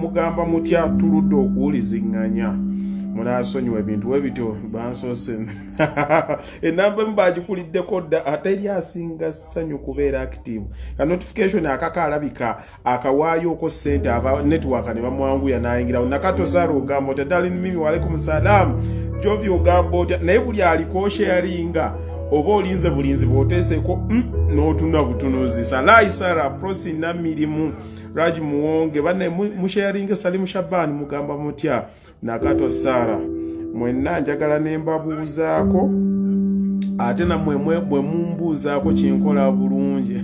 Mugamba mutya? Tuludde okuwuliziŋŋanya, munaasonyiwa ebintu we bityo. Bansoose enamba emu bagikuliddeko dda, ate eri asinga ssanyu kubeera active. Ka notification akaka alabika akawaayo ssente, aba network ne bamwanguya n'ayingirawo. Nakato Sara, ogamba otya? Darlin Mimi, walaikum salam. Jovi, ogamba otya? Naye buli aliko sharinga oba olinze bulinzi bw'oteeseeko n'otuna butunuzi. Salai Sara, Prosi Namirimu, Raj Muwonge, banne musharinge. Salimu Shaban, mugamba mutya? Nakato Sara, mwenna njagala ne mbabuuzaako, ate nammwe bwe mumbuuzaako kinkola bulungi.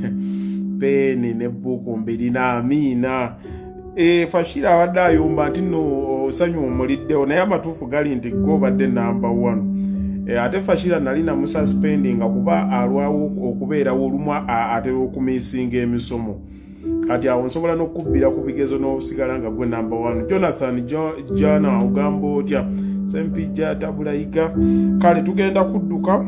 Peeni nebbuuku mbirina. Amiina. Fashira abadde ayomba nti no osanyu omuliddewo, naye amatuufu gali nti go obadde namba one. Ate Fashira nali namususpendinga kuba alwawo okubeerawo, olumu atera okumisinga emisomo. Kati awo nsobola n'okubbira ku bigezo n'osigala nga gwe namba one. Jonathan Jana, ogamba otya? Sempijja Tabulayiga. Kale tugenda kudduka.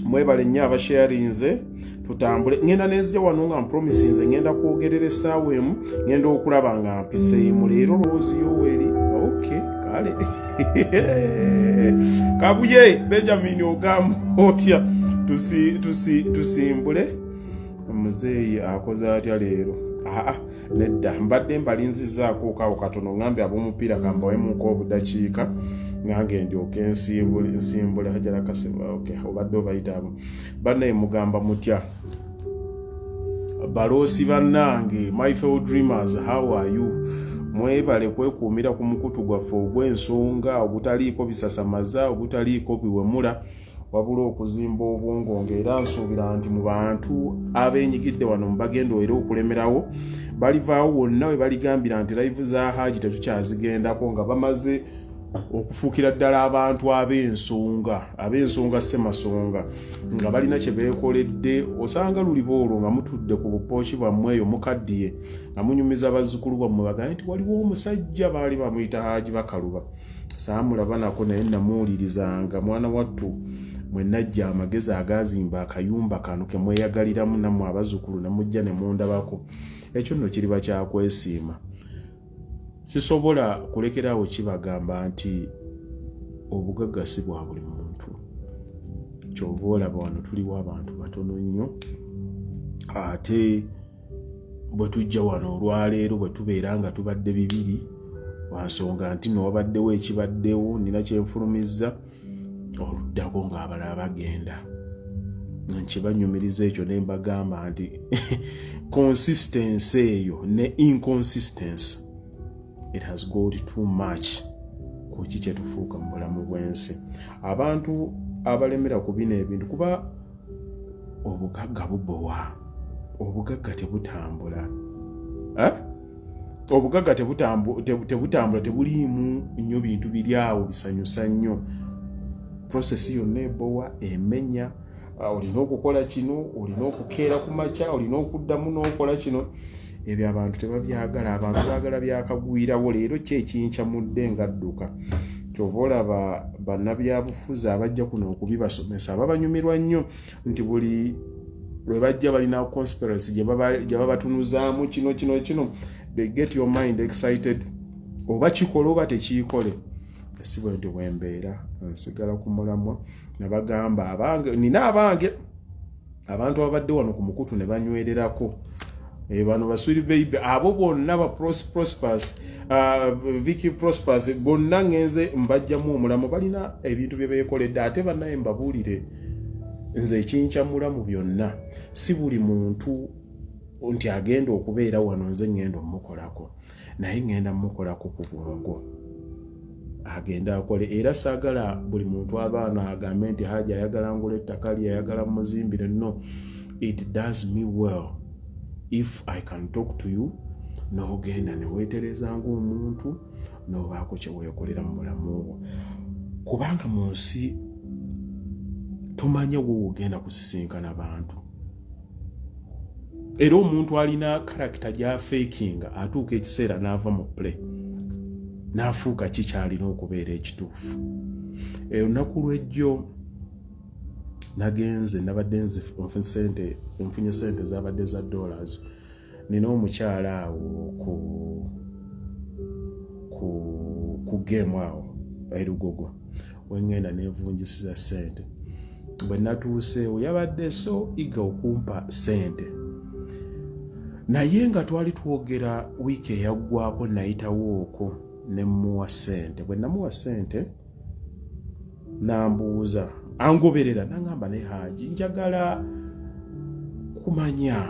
Mwebale nnyo abasharinze, tutambule. Ngenda nenzija wano nga mpromisinze ngenda kwogerera essaawa emu, ngenda okulaba nga mpiseemu leero. Lowoozi Yoweri, ok, kale. Kabuye Benjamin, ogamba otya? Tusimbule. Muzeeyi akoze atya leero? Aa, nedda, mbadde mbalinzizaako kawo katono. Ngambye ab'omupiira kambawemuko obudakiika nange ndyoke nsimbule. Hajara Kaseba, ok, obadde obayita abo. Bannaye, mugamba mutya baloosi bannange? My fellow dreamers, how are you? Mwebale kwekuumira ku mukutu gwaffe ogw'ensonga, ogutaliiko bisasamaza, ogutaliiko biwemula, wabula okuzimba obwongo. Ng'era nsuubira nti mu bantu abeenyigidde wano mubagenda era okulemerawo, balivaawo wonna we baligambira nti live za Haji tetukyazigendako, nga bamaze okufuukira ddala abantu ab'ensonga, ab'ensonga ssemasonga, nga balina kye beekoledde. Osanga luliba olwo nga mutudde ku bupooki bwammwe eyo mukaddiye, nga munyumiza bazzukulu bwammwe, bagambe nti waliwo omusajja baali bamuyita Haji Bakaluba, saamulaba nako naye namuwulirizanga. Mwana wattu, mwe najja amagezi agazimba akayumba kano ke mweyagaliramu, nammwe abazzukulu ne mujja ne mundabako. Ekyo nno kiriba kyakwesiima. Sisobola kulekeraawo kibagamba nti obugagga si bwa buli muntu. Kyova olaba wano tuliwo abantu batono nnyo, ate bwe tujja wano olwaleero bwe tubeera nga tubadde bibiri, wansonga nti no wabaddewo ekibaddewo, nina kyenfulumizza, oluddako ng'abalala bagenda. Nkibanyumiriza ekyo ne mbagamba nti consistency eyo ne inconsistency, it has got too much ku ki kyetufuuka mu bulamu bw'ensi. Abantu abalemera ku bino ebintu, kuba obugagga bubowa, obugagga tebutambula, eh? Obugagga tebutambula, tebuliimu nnyo bintu biri awo bisanyusa nnyo. Process yonna ebowa, emenya. Olina okukola kino, olina okukeera ku makya, olina okuddamu n'okola kino. Ebyo abantu tebabyagala. Abantu baagala byakagwirawo leero, ki ekinkyamudde nga dduka. Kyova olaba bannabyabufuzi abajja kuno okubibasomesa babanyumirwa nnyo, nti buli lwe bajja balina conspiracy gye babatunuzaamu kino kino kino. They get your mind excited, oba kikole oba tekiikole. Si bwe nti bwembeera, nsigala ku mulamwa. Nabagamba abange, nina abange abantu ababadde wano ku mukutu ne banywererako. Bano baswiri baby, abo bonna ba Prospers, Vicky Prospers, bonna ngenze mbajjamu omulamu. Balina ebintu bye beekoledde. Ate bannaye mbabuulire, nze ekinkyamula mu byonna, si buli muntu nti agenda okubeera wano nze ŋŋenda omukolako, naye ŋŋenda mukolako ku bwongo agenda akole. Era saagala buli muntu abaana agambe nti Haji ayagala ngula ettaka lye, ayagala muzimbire. No, it does me well if I can talk to you n'ogenda ne weetereza ng'omuntu n'obaako kye weekolera mu bulamu bwo, kubanga mu nsi tomanya wo ogenda kusisinkana bantu. Era omuntu alina character gy'afeekinga atuuka ekiseera n'ava mu play, n'afuuka kikyalina okubeera ekituufu. Olunaku lw'ejjo nagenze, nabadde sente nfunye, sente zabadde za dollars. Nina omukyala awo ku Ku game awo erugogo wengenda nevunjisiza sente. Bwe natuuseewo, yabadde so eager okumpa sente, naye nga twali twogera wiiki eyaggwako. Nayitawo okwo ne mmuwa sente. Bwe namuwa sente, nambuuza, angoberera, nangamba, "Ne Haji, njagala kumanya,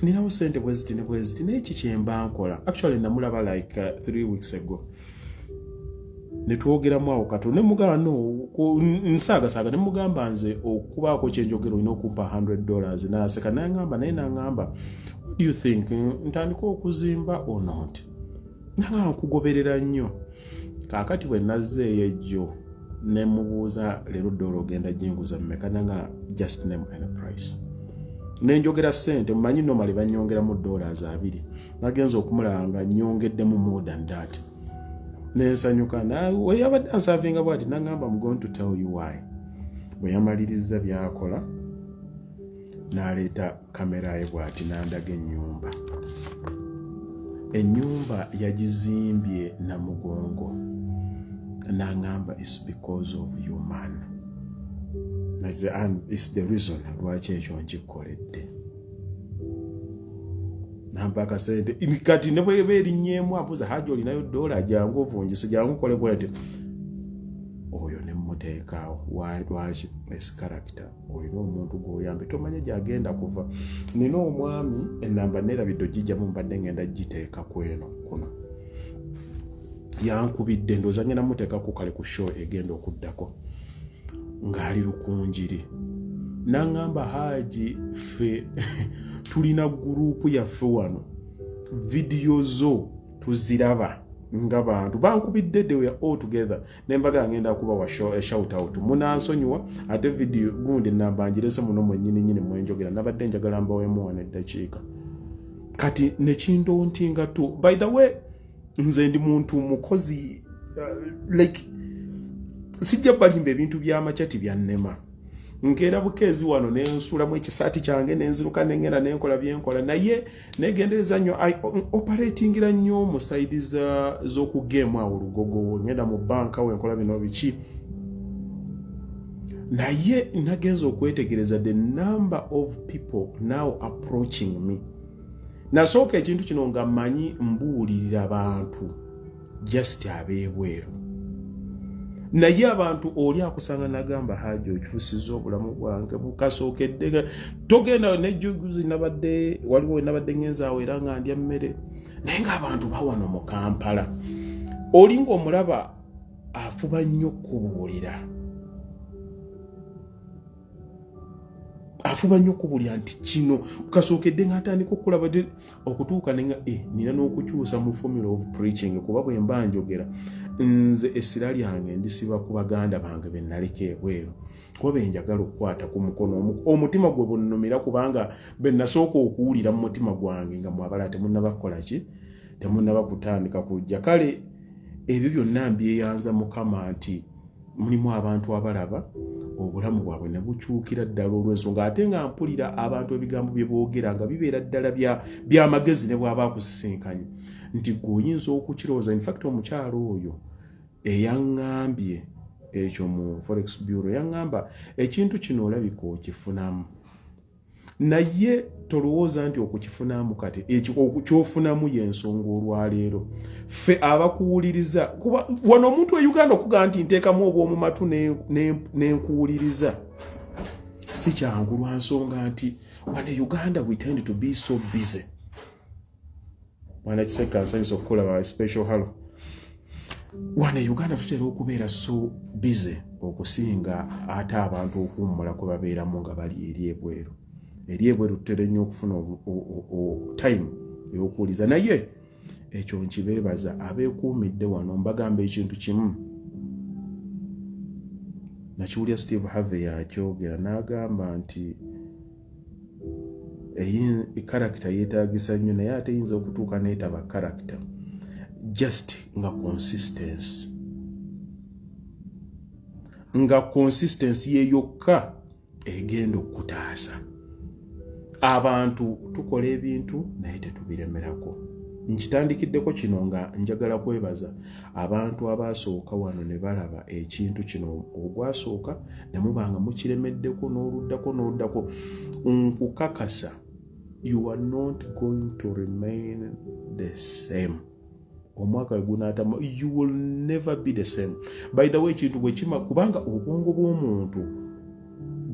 ninawo sente bweziti ne bweziti, naye ki kyemba nkola?" Actually namulaba like 3 weeks ago, netwogeramu awo kato, nemugamba no nsaagasaaga, nemugamba nze okubaako kyenjogera olina okumpa $100. Naseka, nangamba, naye nangamba, "What do you think, ntandika okuzimba or not?" Nanga nkugoberera nnyo. Kaakati bwe nazzeeyo ejjo, nemubuuza, "Leero dola ogenda jinguza mmeka?" Nanga, "Just name any price." Nenjogera sente mumanyi normally banyongeramu $20. Nagenza okumulaba nga nyongeddemu more than that, nensanyuka. Weyabadde ansavinga bwati, nagamba, "I'm going to tell you why." Bwe yamaliriza byakola, n'aleeta kamera ye bwati, n'andaga ennyumba. Ennyumba yagizimbye Namugongo. N'aŋŋamba, "Is because of you, man, and it's the reason lwaki ekyo nkikoledde." Nampa akasente. Kati ne bweba erinnyeemu, ambuuza, "Haji, olinayo dola? Jangu ovungise, jangu okole bwete." Oyo ne mmuteekaawo. Lwaki? Es character. Olina omuntu gw'oyambe, tomanya gyagenda kuva. Nina omwami, enamba neerabidde ogijjamu, mbadde ngenda giteeka kweno kuno. Yankubidde, ndowooza ngenda muteekako kale ku show egenda okuddako, ng'ali Lukunjiri. Naŋŋamba, "Haaji, ffe tulina group yaffe wano, vidiyo zo tuziraba nga bantu bankubidde." They were all together. Nembaga ngenda kubawa shout out, munansonyiwa. Ate vidiyo gundi namba ngirese muno mwennyini nyini mwenjogera. Nabadde njagala mbawemu wano eddakiika. Kati nekindontinga tu. By the way, nze ndi muntu mukozi, like sijja balimba, ebintu by'amakya tibyannema. Nkeera bukeezi wano nensulamu ekisaati kyange, nenziruka, nengenda nenkola byenkola, naye negendereza nnyo, operatingira nnyo mu side z'okugeemu awo Lugogo, ngenda mu banka wenkola bino biki. Naye nagenza okwetegereza the number of people now approaching me. Nasooka ekintu kino nga mmanyi mbuulirira bantu just ab'ebweru, naye abantu oli akusanga nagamba, "Haji, okyusiza obulamu bwange bukasookedde." Togenda nejuzi nabadde waliwo nabadde ngenzaawo era nga ndya mmere, naye ng'abantu bawano mu Kampala, oli ng'omulaba afuba nnyo okubuulira, afuba nnyo okubulya nti kino kasookedde nga ntandika okulaba okutuuka nenga nina n'okukyusa mu formula of preaching, kuba bwe mba njogera nze essira lyange ndisiba ku baganda bange be naleka ebweru, kuba benjagala okukwata ku mukono, omutima gwe bunnumira, kubanga be nasooka okuwulira mu mutima gwange nga mwabala temunnaba kukola ki, temunnaba kutandika kujja. Kale ebyo byonna mbyeyanza Mukama nti mulimu abantu abalaba obulamu bwabwe ne bukyukira ddala olw'ensonga, ate nga mpulira abantu ebigambo bye boogera nga bibeera ddala byamagezi, ne bw'aba akusisinkanye nti gwe oyinza okukirowooza. Infact omukyalo oyo eyaŋŋambye ekyo mu forex bureau yaŋŋamba, "Ekintu kino olabika okifunamu, naye tolowooza nti okukifunamu kati kyofunamu yensonga. Olwaleero ffe abakuwuliriza, kuba wano omuntu e Uganda okugamba nti nteekamu obw'omu matu nenkuwuliriza si kyangu, lwa nsonga nti wano e Uganda we tend to be so busy." Mwana Kiseka, nsanyusa okukulaba, special hello. Wano e Uganda tutera okubeera so busy okusinga ate abantu okuwummula kwe babeeramu nga bali eri ebweru. Eri ebweru tutera nnyo okufuna time ey'okuwuliza, naye ekyo nkibeebaza abeekuumidde wano. Mbagamba ekintu kimu, nakiwulya Steve Harvey yakyogera, n'agamba nti character yeetagisa nnyo, naye ate eyinza okutuuka neetaba character, just nga consistency ye yokka egenda okutaasa. Abantu tukola ebintu naye tetubiremerako. Nkitandikiddeko kino nga njagala kwebaza abantu abaasooka wano ne balaba ekintu kino ogwasooka ne muba nga mukiremeddeko n'oluddako n'oluddako. Nkukakasa, you are not going to remain the same. Omwaka we gunaatama, you will never be the same. By the way, ekintu bwe kima, kubanga obwongo bw'omuntu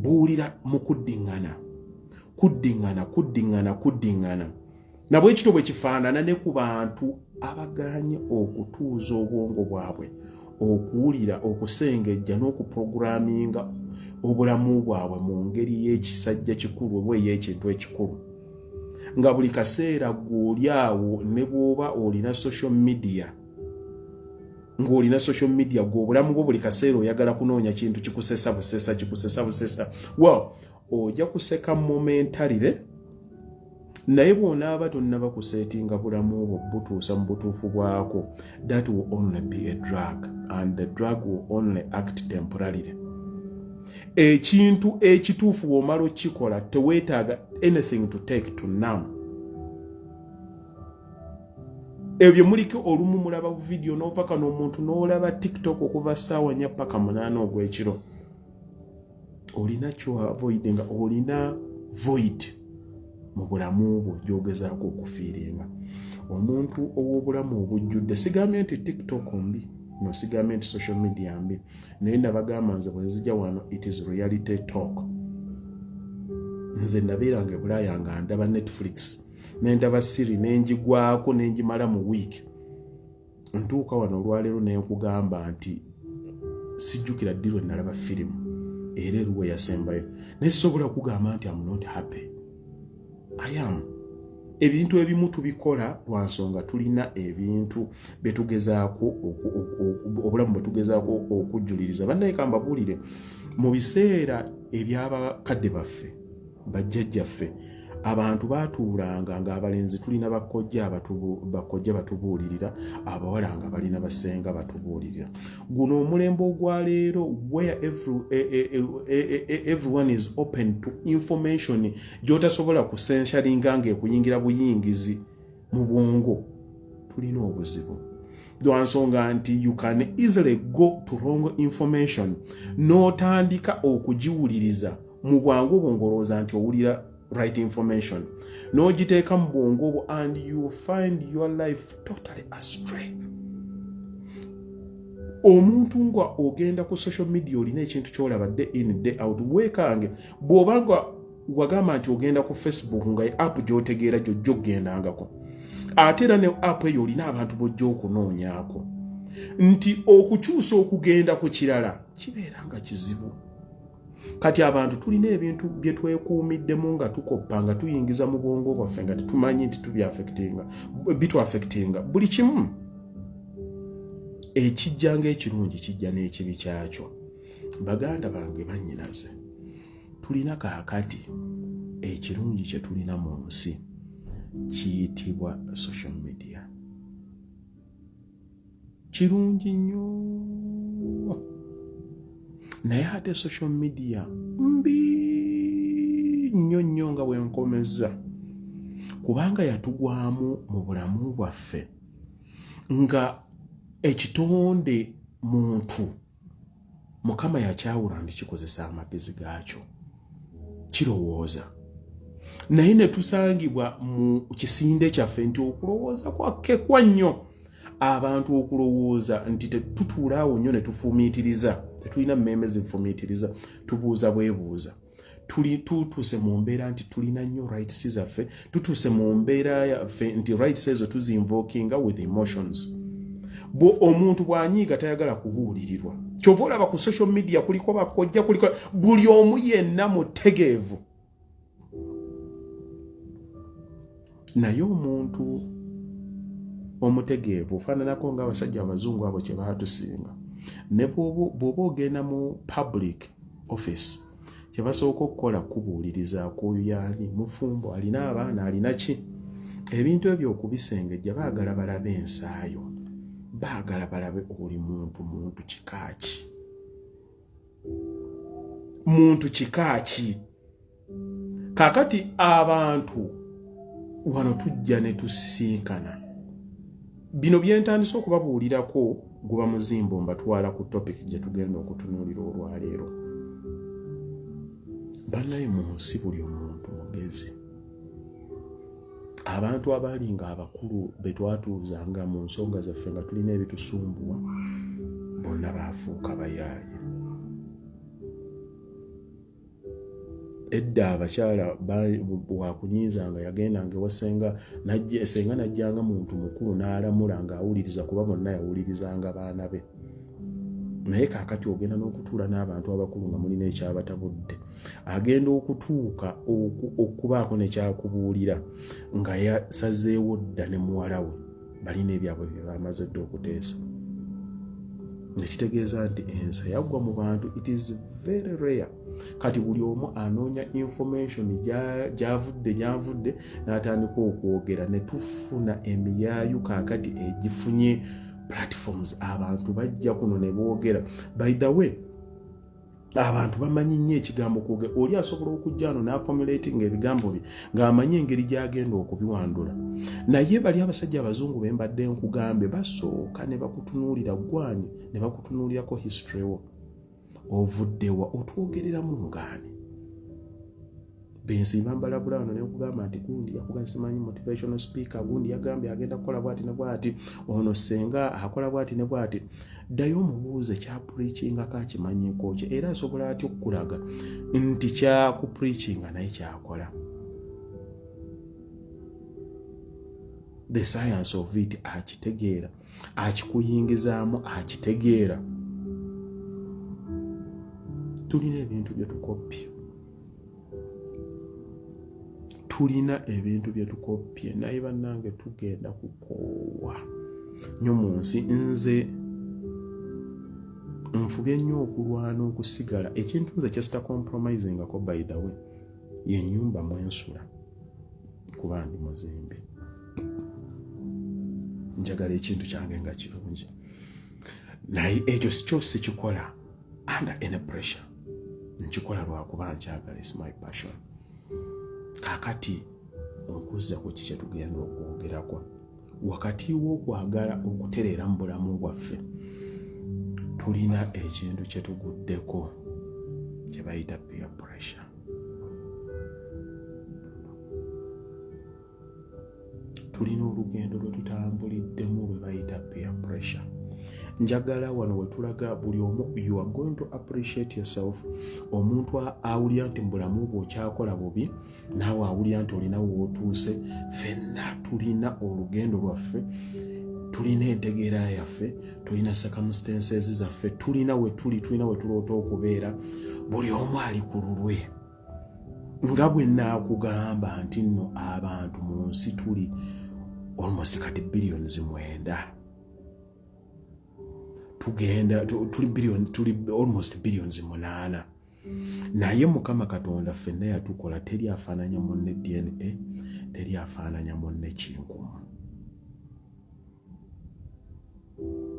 buwulira mu kuddiŋŋana, kuddiŋŋana, kuddiŋŋana, kuddiŋŋana. Nabwe kityo bwe kifaanana ne ku bantu abaganye okutuuza obwongo bwabwe okuwulira, okusengejja n'okuprogramminga obulamu bwabwe mu ngeri y'ekisajja kikulu oba ey'ekintu ekikulu, nga buli kaseera gw'oli awo, ne bw'oba olina social media, ng'olina social media, gwe obulamu bwo buli kaseera oyagala kunoonya kintu kikusesa busesa, kikusesa busesa. Well, ojja kuseka momentarily, naye bw'onaaba tonnaba kuseetinga bulamu bwo butuusa mu butuufu bwako, that will only be a drug, and the drug will only act temporarily. Ekintu ekituufu bw'omala okukikola, teweetaaga anything to take to numb ebyo. Muliko olumu mulaba vidiyo n'ova kano omuntu n'olaba TikTok okuva ssaawa 4 paka 8 ogw'ekiro. Olina kyoavoidinga, olina void mu bulamu bwo gyogezaako okufiiringa. Omuntu ow'obulamu obujjudde, sigambye nti TikTok mbi, no, sigambye nti social media mbi, naye nabagamba nze bwe nzija wano, it is reality talk. Nze nabeeranga e Bulaaya nga ndaba Netflix, nendaba series, nenjigwako, nenjimala mu week. Ntuuka wano olwaleero nenkugamba nti sijjukira ddi lwe nalaba firimu era eruwe yasembayo, naye sisobola kugamba nti am not happy. I am. Ebintu ebimu tubikola lwa nsonga tulina ebintu byetugezaako, obulamu bwetugezaako okujjuliriza. Bannaye, kambabuulire, mu biseera ebyabakadde baffe, bajjajjaffe, abantu baatuulanga ng'abalenzi tulina bakojja, bakojja batubuulirira, abawala nga balina basenga batubuulirira. Guno omulembe ogwaleero where everyone is open to information gy'otasobola kusenshalinga ng'ekuyingira buyingizi mu bwongo, tulina obuzibu lwa nsonga nti you can easily go to wrong information n'otandika okugiwuliriza mu bwangu obwo ng'olowooza nti owulira right information, n'ogiteeka mu bwongo obwo and you find your life totally astray. Omuntu nga ogenda ku social media, olina ekintu kyolaba day in, day out, weekange bw'oba nga wagamba nti ogenda ku Facebook nga app gy'otegeera gyojja okugendangako, ate era ne app eyo olina abantu b'ojja okunoonyaako, nti okukyusa okugenda ku kirala kibeera nga kizibu. Kati abantu tulina ebintu bye twekuumiddemu nga tukoppa, nga tuyingiza mu bwongo bwaffe nga tetumanyi nti tubyaffectinga, bitwaffectinga. Buli kimu ekijja ng'ekirungi kijja n'ekibi kyakyo. Baganda bange, bannyinaze, tulina kaakati ekirungi kye tulina mu nsi kiyitibwa social media. Kirungi nnyo, naye ate social media mbi nnyo nnyo nga bwe nkomezza, kubanga yatugwamu mu bulamu bwaffe nga ekitonde muntu Mukama yakyawula nti kikozesa amagezi gaakyo, kirowooza, naye ne tusangibwa mu kisinde kyaffe nti okulowooza kwakkekwa nnyo. Abantu okulowooza nti tetutuula awo nnyo ne tufumiitiriza, tetulina mmeeme zifumiitiriza, tubuuza bwebuuza. Tutuuse mu mbeera nti tulina nnyo rights zaffe, tutuuse mu mbeera yaffe nti rights ezo tuzinvokinga with emotions. Bwe omuntu bw'anyiiga tayagala kubuulirirwa. Kyova olaba ku social media kuliko bakojja, kuliko buli omu yenna mutegeevu, naye omuntu omutegeevu ofaananako ng'abasajja abazungu abo kye baatusinga. Ne bw'oba ogenda mu public office, kye basooka okukola kubuuliriza ku yaani mufumbo, alina abaana, alina ki. Ebintu ebyo okubisengejja, baagala balabe ensaayo, baagala balabe oli muntu kika ki, muntu kika ki. Kaakati abantu wano tujja ne tusisinkana. Bino byentandise okubabuulirako guba muzimbo, mbatwala ku topic gye tugenda okutunuulira olwaleero. Bannaye, mu nsi buli omuntu mugezi. Abantu abaali nga abakulu be twatuuzanga mu nsonga zaffe nga tulina ebitusumbuwa, bonna baafuuka bayaaye. Edda abakyala wakunyiizanga, yagendanga ewa senga, senga najjanga muntu mukulu n'alamula ng'awuliriza, kuba bonna yawulirizanga baana be. Naye kaakati ogenda n'okutuula n'abantu abakulu nga mulina ekyabatabudde, agenda okutuuka okubaako nekyakubuulira nga yasazeewo dda ne muwala we, balina ebyabwe bye bamaze dda okuteesa, nekitegeeza nti ensa yaggwa mu bantu. It is very rare. Kati buli omu anoonya information gyavudde gyavudde n'atandika okwogera, ne tufuna emiyaayu kaakati egifunye platforms. Abantu bajja kuno ne boogera. By the way, abantu bamanyi nnyo ekigambo kwogera. Oli asobola okujja ano n'aformulatinga ebigambo bye ng'amanyi engeri gy'agenda okubiwandula. Naye bali abasajja abazungu be mbadde nkugambe, basooka ne bakutunuulira gwani, ne bakutunuulirako history wo, ovuddewa, otwogereramu ngaani. Bensimba mbalabula wano nekugamba nti gundi yakuga simanyi motivational speaker, gundi yagambye agenda kukola bwati ne bwati, ono senga akola bwati ne bwati. Ddayo omubuuze kyapreachingako akimanyiko ki, era asobola atya okukulaga nti kyakupreachinga naye kyakola. The science of it akitegeera, akikuyingizaamu akitegeera. Tulina ebintu byetukoppye, tulina ebintu byetukoppye, naye bannange tugenda kukoowa nnyo mu nsi. Nze nfubye nnyo okulwana okusigala. Ekintu nze kyesita compromisingako, by the way, yenyumba mwensula, kuba ndi muzimbi, njagala ekintu kyange nga kirungi. Naye ekyo sikyo sikikola under any pressure, nkikola lwakuba nkyagala. Is my passion. Kakati nkuzza ku ki kyetugenda okwogerako. Wakati w'okwagala okutereera mu bulamu bwaffe, tulina ekintu kyetuguddeko kye bayita peer pressure. Tulina olugendo lwe tutambuliddemu lwe bayita peer pressure. Njagala wano wetulaga buli omu, you are going to appreciate yourself. Omuntu awulira nti mu bulamu bwe okyakola bubi, naawe awulira nti olina wootuuse. Ffenna tulina olugendo lwaffe, tulina entegeera yaffe, tulina circumstances zaffe, tulina we tuli, tulina we tuloota okubeera. Buli omu ali ku lulwe. Nga bwe naakugamba nti nno abantu mu nsi tuli almost kati billions 9, tugenda tuli billion, tuli almost billions 8, naye Mukama Katonda ffenna yatukola teri afaananya munne DNA, teri afaananya munne kinkumu.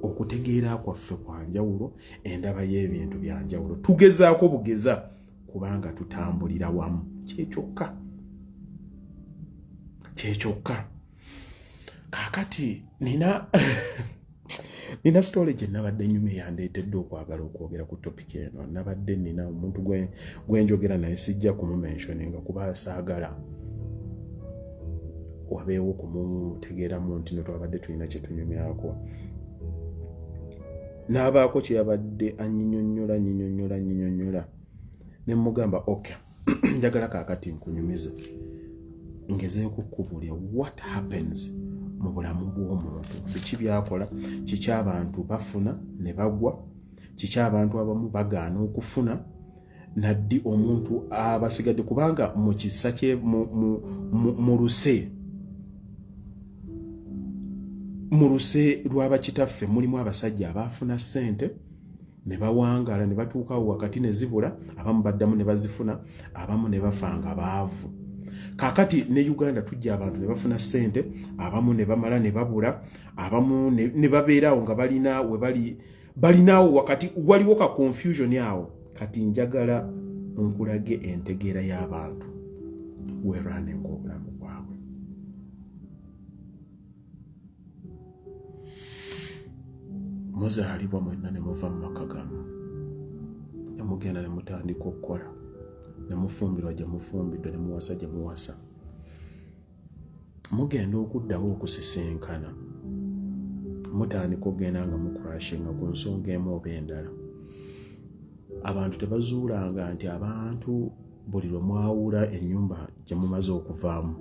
Okutegeera kwaffe kwanjawulo, endaba y'ebintu byanjawulo. Tugezaako bugeza kubanga tutambulira wamu, kyekyokka, kyekyokka. Kaakati nina story gye nabadde nyumya yandeetedde okwagala okwogera ku topic eno. Nabadde nina omuntu gwenjogera naye, sijja kumumentioninga kuba saagala wabeewo kumutegeeramu nti no twabadde tulina kyetunyumyako, n'abaako kyeyabadde anyinyonnyola nyinyonnyola nyinyonnyola, ne mugamba, "Ok, njagala kaakati nkunyumize, ngezeeko kukubulya what happens mu bulamu bw'omuntu, biki byakola, kiki abantu bafuna ne bagwa, kiki abantu abamu bagaana okufuna, naddi omuntu abasigadde." Kubanga mu kisa kye mu luse lw'abakitaffe mulimu abasajja abaafuna ssente ne bawangaala ne batuukawo wakati ne zibula, abamu baddamu ne bazifuna, abamu ne bafa nga baavu. Kaakati ne Uganda tujja abantu ne bafuna ssente, abamu ne bamala ne babula, abamu ne babeeraawo nga balina we bali, balinaawo wakati waliwo ka confusion awo. Kati njagala nkulage entegeera y'abantu werwanenga obulamu bwabwe. Muzaalibwa mwenna ne muva mu maka gamu, ne mugenda ne mutandika okukola, ne mufumbirwa gye mufumbiddwa, ne muwasa gye muwasa. Mugenda okuddawo okusisinkana, mutandika okugenda nga muclashinga ku nsonga emu oba endala. Abantu tebazuulanga nti abantu buli lwe mwawula ennyumba gye mumaze okuvaamu,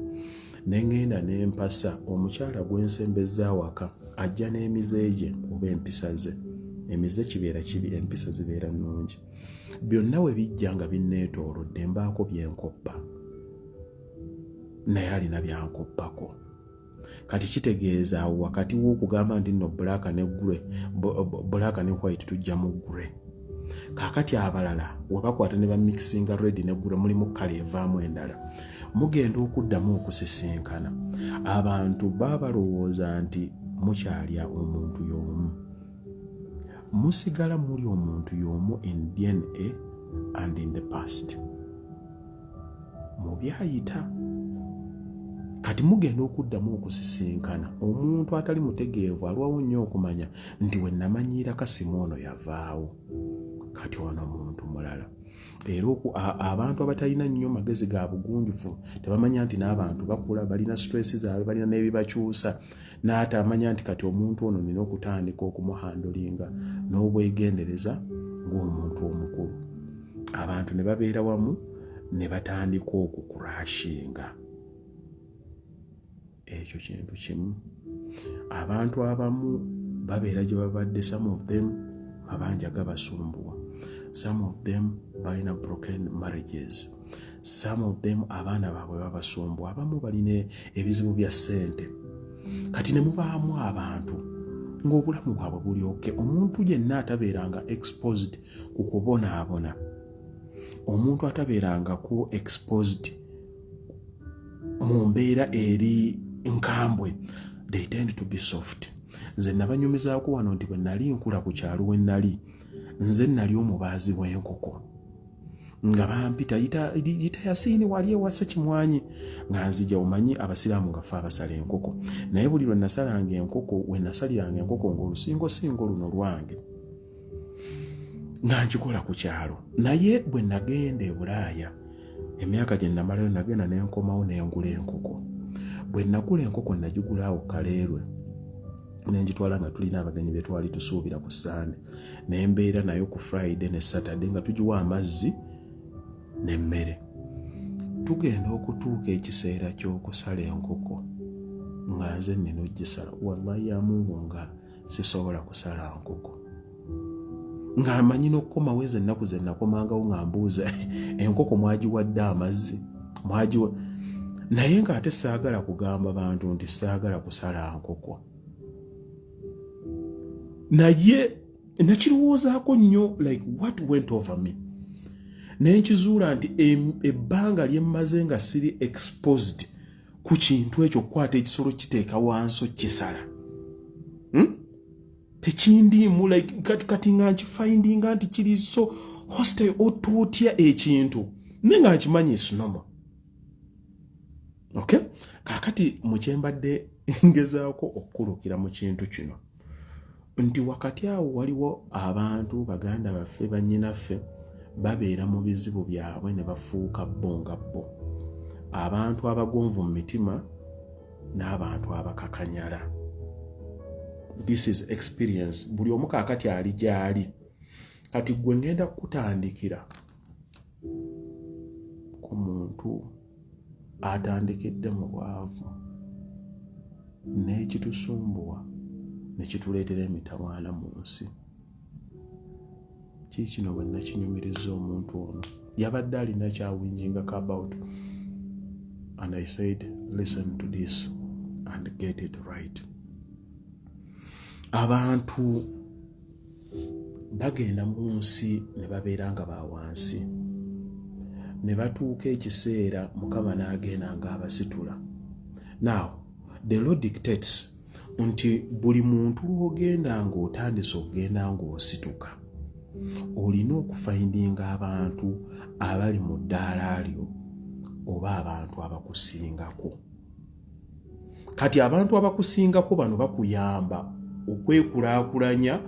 ne ŋŋenda ne mpasa omukyala gw'ensembezza awaka, ajja n'emize gye oba empisa ze. Emize kibeera kibi, empisa zibeera nnungi. Byonna we bijja nga binneetoolodde, mbaako byenkoppa, naye alina byankoppako. Kati kitegeeza awo wakati w'okugamba nti nno black ne grey, black ne white, tujja mu grey. Kaakati abalala we bakwata ne bamixinga red ne grey, mulimu colour evaamu endala. Mugenda okuddamu okusisinkana, abantu baba balowooza nti mukyalya omuntu y'omu. Musigala muli omuntu y'omu in DNA and in the past, mu byayita. Kati mugenda okuddamu okusisinkana, omuntu atali mutegeevu alwawo nnyo okumanya nti we namanyiira Kasimu ono yavaawo, kati ono muntu mulala. Era abantu abatalina nnyo magezi ga bugunjufu tebamanya nti n'abantu bakula, balina stress zaabwe, balina n'ebibakyusa, n'atamanya nti kati omuntu ono nina okutandika okumuhandlinga n'obwegendereza ng'omuntu omukulu. Abantu ne babeera wamu ne batandika okuclashinga. Ekyo kintu kimu. Abantu abamu babeera gye babadde, some of them mabanja gabasumbuwa, some of them balina broken marriages, some of them abaana baabwe babasumbuwa, abamu balina ebizibu bya ssente. Kati ne mubaamu abantu ng'obulamu bwabwe bulyoke. Omuntu yenna atabeeranga exposed ku kubonaabona, omuntu atabeerangako exposed mu mbeera eri nkambwe, they tend to be soft. Nze nabanyumizaako wano nti bwe nali nkula ku kyalo we nali, nze nali omubaazi w'enkoko, nga bampita, "Yita Yasiini wali ewase Kimwanyi," nga nzija. Omanyi abasiraamu nga fe abasala enkoko, naye buli lwe nasalanga enkoko, we nasaliranga enkoko ng'olusingosingo luno lwange, nga nkikola ku kyalo. Naye bwe nagenda e Bulaaya, emyaka gye namalayo, nagenda nenkomawo nengula enkoko. Bwe nagula enkoko, nagigula awo Kaleerwe, nengitwala nga tulina abagenyi be twali tusuubira ku Sande, nembeera nayo ku Friday ne Saturday nga tugiwa amazzi n'emmere. Tugenda okutuuka ekiseera ky'okusala enkoko, nga nze nina ogisala. Wallahi ya Mungu, nga sisobola kusala nkoko, ng'amanyi n'okukomawo. Ezo ennaku ze nakomangawo nga mbuuza, "Enkoko mwagiwadde amazzi? Mwagiwa?" Naye ng'ate saagala kugamba bantu nti saagala kusala nkoko, naye nakirowoozaako nnyo, like what went over me, naye nkizuula nti ebbanga lye mmaze nga siri exposed ku kintu ekyo, okukwata ekisolo kiteeka wansi okisala, Tekindiimu. Like kati nga nkifindinga nti kiri so hostile, otootya ekintu, naye nga nkimanyi it's normal. Okay, kaakati mukyembadde ngezaako okukulukira mu kintu kino nti wakati awo waliwo abantu, baganda baffe, bannyinaffe, babeera mu bizibu byabwe ne bafuuka bo nga bo, abantu abagonvu mu mitima n'abantu abakakanyala. This is experience. Buli omu kaakati ali gy'ali. Kati gwe ngenda kukutandikira ku muntu atandikidde mu bwavu n'ekitusumbuwa ne kituleetera emitawaana mu nsi. Kiikino bwe nakinyumiriza omuntu ono, yabadde alina kyawhiningako about, and I said, "Listen to this and get it right." Abantu bagenda mu nsi ne babeera nga ba wansi, ne batuuka ekiseera Mukama n'agenda ng'abasitula. Now the law dictates nti buli muntu lw'ogenda ng'otandise okugenda ng'osituka, olina okufindinga abantu abali mu ddaala lyo oba abantu abakusingako. Kati abantu abakusingako bano bakuyamba okwekulaakulanya.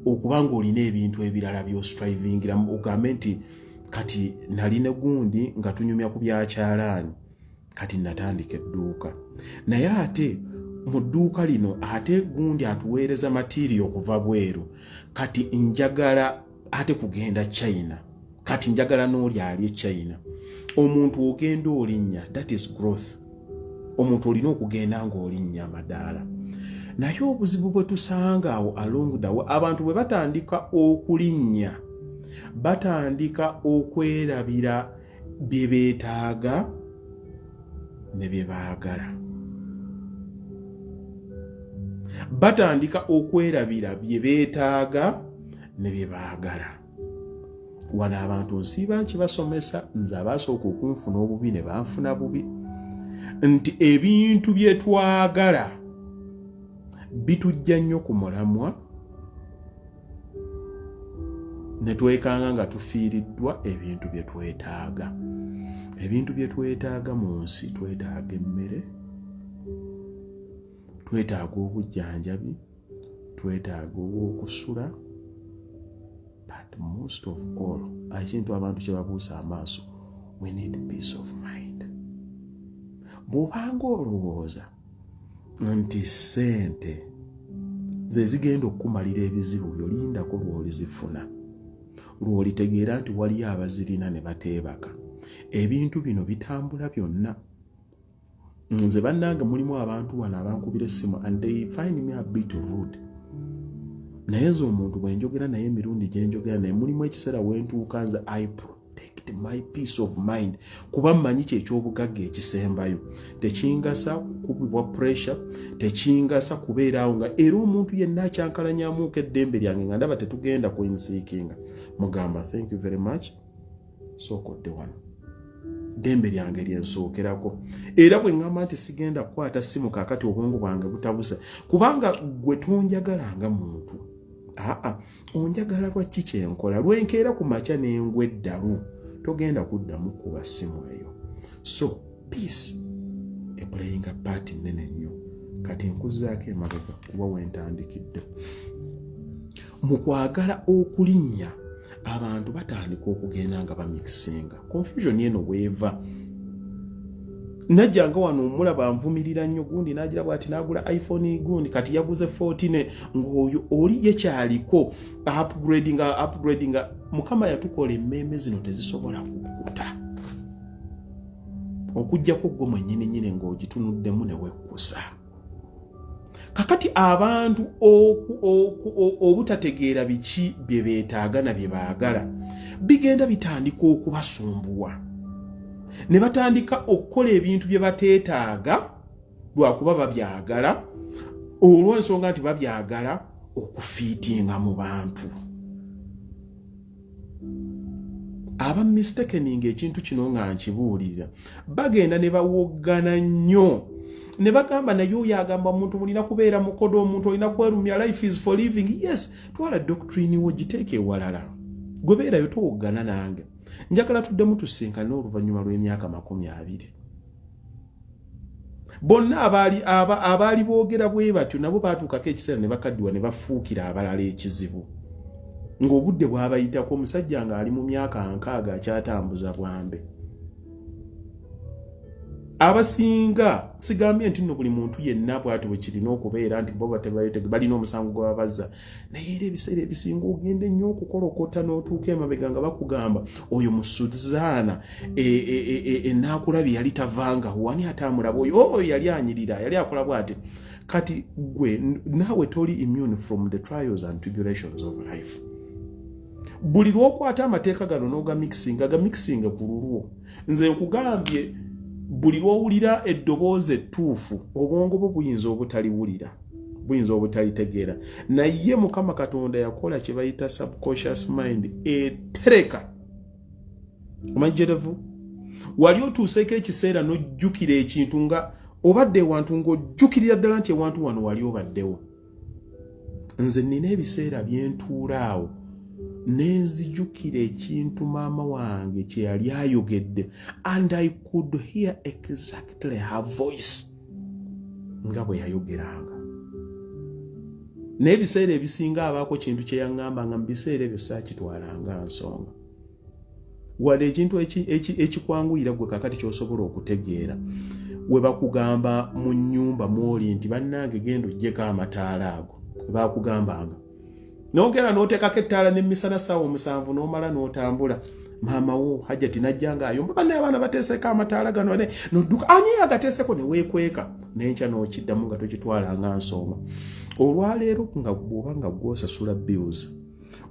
Okuba nga olina ebintu ebirala by'ostrivingiramu, ogambe nti kati nali ne gundi nga tunyumya ku byakyalaani, kati natandika edduuka, naye ate mu dduuka lino ate gundi atuweereza material okuva bweru, kati njagala ate kugenda China, kati njagala n'oli ali e China. Omuntu ogenda olinnya, that is growth. Omuntu olina okugenda ng'olinnya amadaala, naye obuzibu bwe tusanga awo along the way, abantu bwe batandika okulinnya, batandika okwerabira bye beetaaga ne bye baagala. Batandika okwerabira bye beetaaga ne bye baagala. Wano abantu nsiiba nkibasomesa, nze abaasooka okunfuna obubi ne banfuna bubi, nti ebintu bye twagala bitujja nnyo ku mulamwa ne twekanga nga tufiiriddwa ebintu bye twetaaga. Ebintu bye twetaaga mu nsi: twetaaga emmere, twetaaga obujjanjabi, twetaaga obwokusula, but most of all, ekintu abantu kye babuusa amaaso, we need peace of mind. Bw'obanga olowooza nti ssente ze zigenda okukumalira ebizibu byo, lindako lw'olizifuna, lw'olitegeera nti waliyo abazirina ne bateebaka. Ebintu bino bitambula byonna. Nze bannange, mulimu abantu wano abankubira essimu and they find me a bit rude, naye nze omuntu bwe njogera naye, emirundi gye njogera naye, mulimu ekiseera wentuuka nze I protect my peace of mind, kuba mmanyi kyekyobugagga ekisembayo. Tekingasa kukubibwa pressure, tekingasa kubeeraawo nga era omuntu yenna akyankalanyamuuko eddembe lyange nga ndaba tetugenda kwinsiikinga, mugamba, "Thank you very much, sooka odde wano." Ddembe lyange lyensookerako. Era bwe ŋŋamba nti sigenda kukwata ssimu kaakati, obwongo bwange butabuse, kubanga gwe tonjagalanga muntu, aa onjagala lwaki kyenkola. Lwenkeera ku makya n'engwa eddalu, togenda kuddamu kuba ssimu eyo. So peace eplayinga part nnene nnyo. Kati nkuzzaako emabega kuba wentandikidde. Mu kwagala okulinnya, abantu batandika okugenda nga bamixinga. Confusion eno weeva najjanga wano, omulaba nvumirira nnyo gundi nagira bwati nagula iPhone, gundi kati yaguze 14, ng'oyo oli ye kyaliko upgradinga, upgradinga. Mukama yatukola emmeeme zino tezisobola kukkuta okugjako gwe mwennyini nyini ng'ogitunuddemu ne wekkusa. Kakati abantu obutategeera biki bye beetaaga na bye baagala bigenda bitandika okubasumbuwa, ne batandika okukola ebintu bye bateetaaga lwakuba babyagala, olw'ensonga nti babyagala okufittinga mu bantu. Aba mistakeninga ekintu kino nga nkibuulira, bagenda ne bawoggana nnyo ne bagamba, naye oyo agamba omuntu mulina kubeera mukodo, omuntu olina kwerumya, life is for living. Yes, twala doctrine wo giteeka ewalala, gwe beerayo, towoggana nange. Njagala tuddemu tusinkane oluvannyuma lw'emyaka 20. Bonna abaali boogera bwe batyo nabo baatuukako ekiseera ne bakaddiwa ne bafuukira abalala ekizibu, ng'obudde bw'abayitako. Omusajja ng'ali mu myaka 60 akyatambuza bwambe. Abasinga, sigambye nti nno buli muntu yenna bw'ati bwe kirina okubeera, nti bo balina omusango gwe babazza, naye era ebiseera ebisinga ogenda ennyo okukolokota n'otuuka emabega nga bakugamba, oyo musuzaana enaakulabye yali tavangawo, wani ate amulaba oyo? Oyo yali anyirira, yali akola bw'ati. Kati gwe naawe toli immune from the trials and tribulations of life. Buli lw'okwata amateeka gano n'ogamixinga, gamixinga ku lulwo. Nze nkugambye, buli lw'owulira eddoboozi ettuufu, obwongo bwo buyinza obutaliwulira, buyinza obutalitegeera, naye Mukama Katonda yakola kye bayita subconscious mind etereka. Omanyi, wali otuuseeko ekiseera n'ojjukira ekintu nga obadde ewantu, ng'ojjukirira ddala nti ewantu wano wali obaddewo. Nze nina ebiseera byentuula awo nenzijukira ekintu maama wange kye yali ayogedde, and I could hear exactly her voice nga bwe yayogeranga. Naye ebiseera ebisinga abaako kintu kye yaŋŋamba nga mu biseera ebyo saakitwalanga nsonga. Wadde ekintu ekikwanguyira gwe kakati ky'osobola okutegeera, we bakugamba mu nnyumba mw'oli nti bannange genda oggyeko amataala ago, bakugambanga nogenda n'oteekako ettaala n'emisana ssaawa 7 n'omala n'otambula. Maama wo Hajjati najja ng'ayomba, banne abaana bateeseeko amataala gano, ne nodduka, ani agateeseko, ne weekweka, n'enkya n'okiddamu nga tokitwala nga nsonga. Olwaleero nga bw'oba nga gw'osasula bills,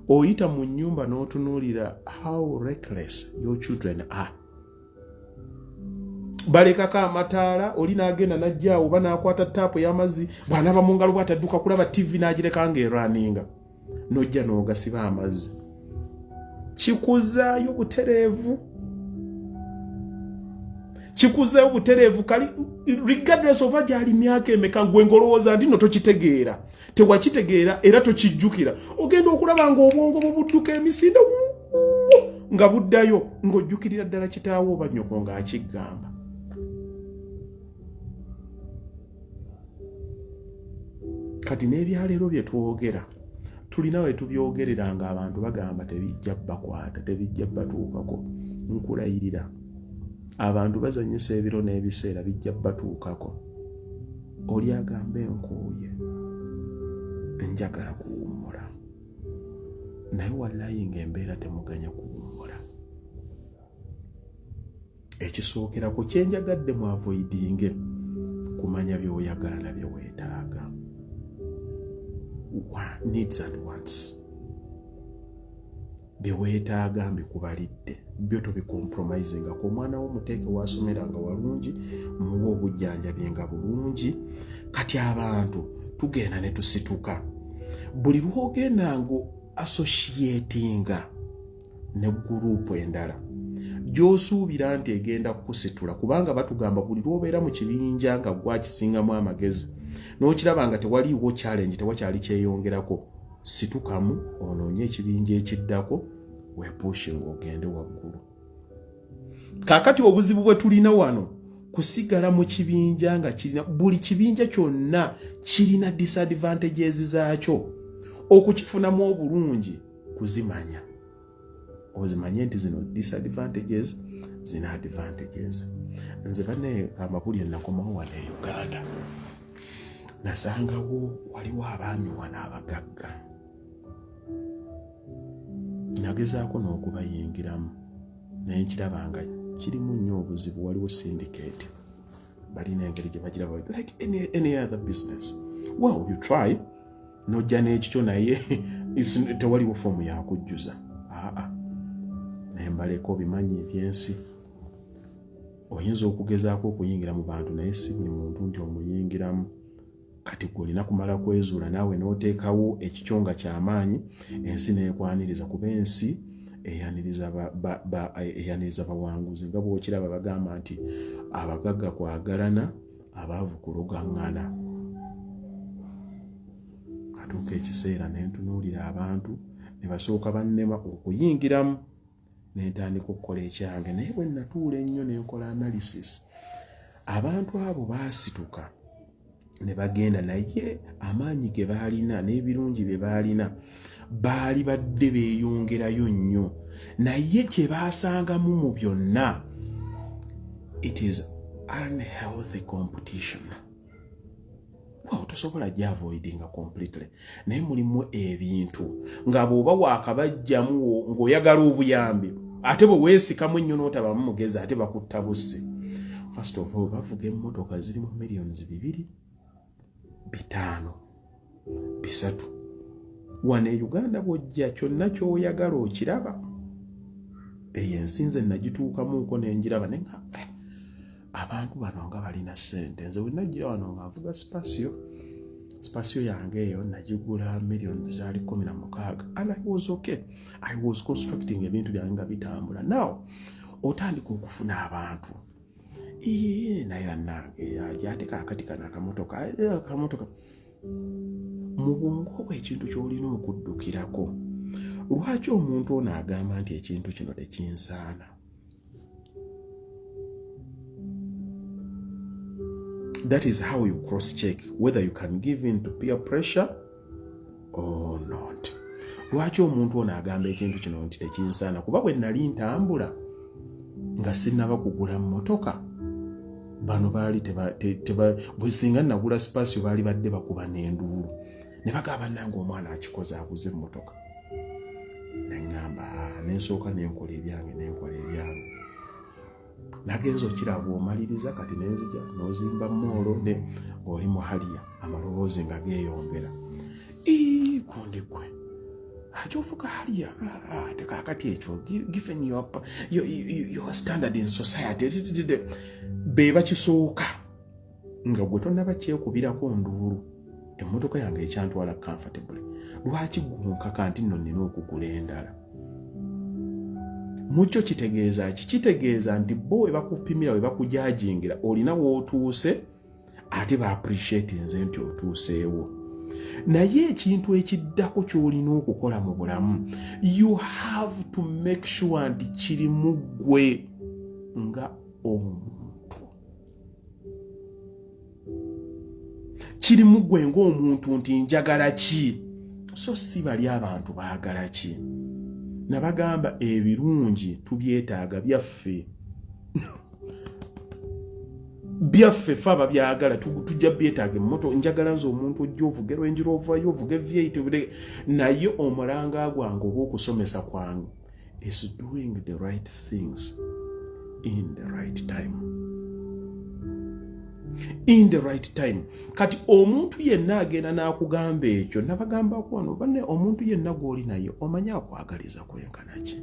oyita mu nnyumba n'otunuulira how reckless your children are. Balekako amataala, oli n'agenda n'ajjaawo oba n'akwata taapu ey'amazzi, bw'anaaba mu ngalo bw'atadduka kulaba ttivi n'agireka ng'erwaninga, n'ojja n'ogasiba amazzi. Kikuzaayo butereevu, kikuzaayo butereevu. Kali regardless oba gyali myaka emeka, gwe ng'olowooza nti no tokitegeera, tewakitegeera era tokijjukira, ogenda okulaba ng'obwongo bwo budduka emisinde nga buddayo, ng'ojjukirira ddala kitaawo oba nnyoko ng'akiggamba. Kati n'ebyaleero bye twogera tulina we tubyogerera nga abantu bagamba tebijja bakwata, tebijja batuukako. Nkulayirira, abantu bazanyisa ebiro n'ebiseera, bijja batuukako. Oli agamba enkooye, njagala kuwummula, naye wallayi ng'embeera temuganya kuwummula. Ekisookerako kyenjagadde mu avoidinge kumanya by'oyagala na bye weetaaga, needs and wants. Bye weetaaga mbikubalidde, byo tobicompromisingako. Omwana wo muteeke wasomera nga walungi, muwe obujjanjabi nga bulungi. Kati abantu tugenda ne tusituka, buli lwogenda nga associatinga ne gurupu endala gy'osuubira nti egenda kukusitula, kubanga batugamba buli lw'obeera mu kibinja nga gwakisingamu amagezi n'okiraba nga tewaliiwo challenge, tewakyali kyeyongerako, situkamu onoonye ekibinja ekiddako, wepushinga ogende waggulu. Kaakati obuzibu bwe tulina wano kusigala mu kibinja nga kirina, buli kibinja kyonna kirina disadvantages zaakyo. Okukifunamu obulungi kuzimanya, ozimanye nti zino disadvantages, zino advantages. Nze banne amabuli nakomawo wano e Uganda, nasangawo waliwo abaami wano abagagga, nagezaako n'okubayingiramu naye nkiraba nga kirimu nnyo obuzibu. Waliwo syndicate, balina engeri gye bagiraba like any other business. Well, you try nojja n'ekikyo, naye tewaliwo foomu yakujjuza. Aa, naye mbaleka obimanyi ebyensi, oyinza okugezaako okuyingira mu bantu, naye si buli muntu nti omuyingiramu. Kati gwe olina kumala kwezuula naawe n'oteekawo ekikyo nga kyamaanyi, ensi neekwaniriza, kuba ensi eyaniriza bawanguzi. Nga bwokiraba bagamba nti abagagga kwagalana, abaavu kulogaŋŋana. Atuuka ekiseera nentunuulira abantu ne basooka bannema okuyingiramu, nentandika okukola ekyange. Naye bwe natuula ennyo nenkola analysis, abantu abo baasituka ne bagenda, naye amaanyi ge baalina n'ebirungi bye baalina baali badde beeyongerayo nnyo, naye kye baasangamu mu byonna, it is unhealthy competition. Well, tosobola gyavoidinga completely, naye mulimu ebintu nga bw'oba waakabajjamu ng'oyagala obuyambi, ate bwe weesikamu ennyo n'otabamu mugezi, ate bakutta busse. First of all, bavuga emmotoka ziri mu millions 2, 5, 3. Wano e Uganda bw'ojja kyonna ky'oyagala okiraba. Eyo ensi nze nagituukamuuko nenjiraba, naye nga abantu bano nga balina ssente. Nze bwe najjira wano nga nvuga Spacio, Spacio yange eyo nagigula miliyoni zaali 16, and I was okay, I was constructing ebintu byange nga bitambula. Now otandika okufuna abantu, naye bannange ate kaakati kano akamotoka mu bwongo bwe, ekintu ky'olina okuddukirako, lwaki omuntu ono agamba nti ekintu kino tekinsaana? That is how you cross check whether you can give in to peer pressure. Or not? Lwaki omuntu ono agamba ekintu kino nti tekinsaana? Kuba bwe nali ntambula nga sinnaba kugula mmotoka, bano baali bwe singa nagula Spacio baali badde bakuba n'enduulu ne bagamba, nange omwana akikoze, aguze emmotoka. Neŋŋamba, ah, nensooka nenkola ebyange, nenkola ebyange. Nagenza okiraba omaliriza kati nenzija n'ozimba mall ne ng'oli mu Harrier, amaloboozi nga geeyongera, gundi gwe akyofuka Harrier, tekakati ekyo given your standard in society. Be bakisooka nga gwe tonnaba kyekubirako nduulu. Emmotoka yange ekyantwala comfortable, lwaki gunkaka nti nno nina okugula endala? Mukyo kitegeeza ki? Kitegeeza nti bo we bakupimira, we bakujajingira, olina wootuuse, ate ba appreciate nze nti otuuseewo. Naye ekintu ekiddako ky'olina okukola mu bulamu, you have to make sure nti kiri mu ggwe nga omuntu, kiri mu ggwe ng'omuntu nti njagala ki, so si bali abantu baagala ki. Nabagamba ebirungi tubyetaaga, byaffe, byaffe fe ababyagala tujja byetaaga. Emmoto njagala nze omuntu ojja ovuge Range Rover, ovuge V8, naye omulanga gwange oba okusomesa kwange is doing the right things in the right time, in the right time. Kati omuntu yenna agenda n'akugamba ekyo, nabagambako wano banne, omuntu yenna gw'oli naye omanyi akwagaliza kwenkana ki?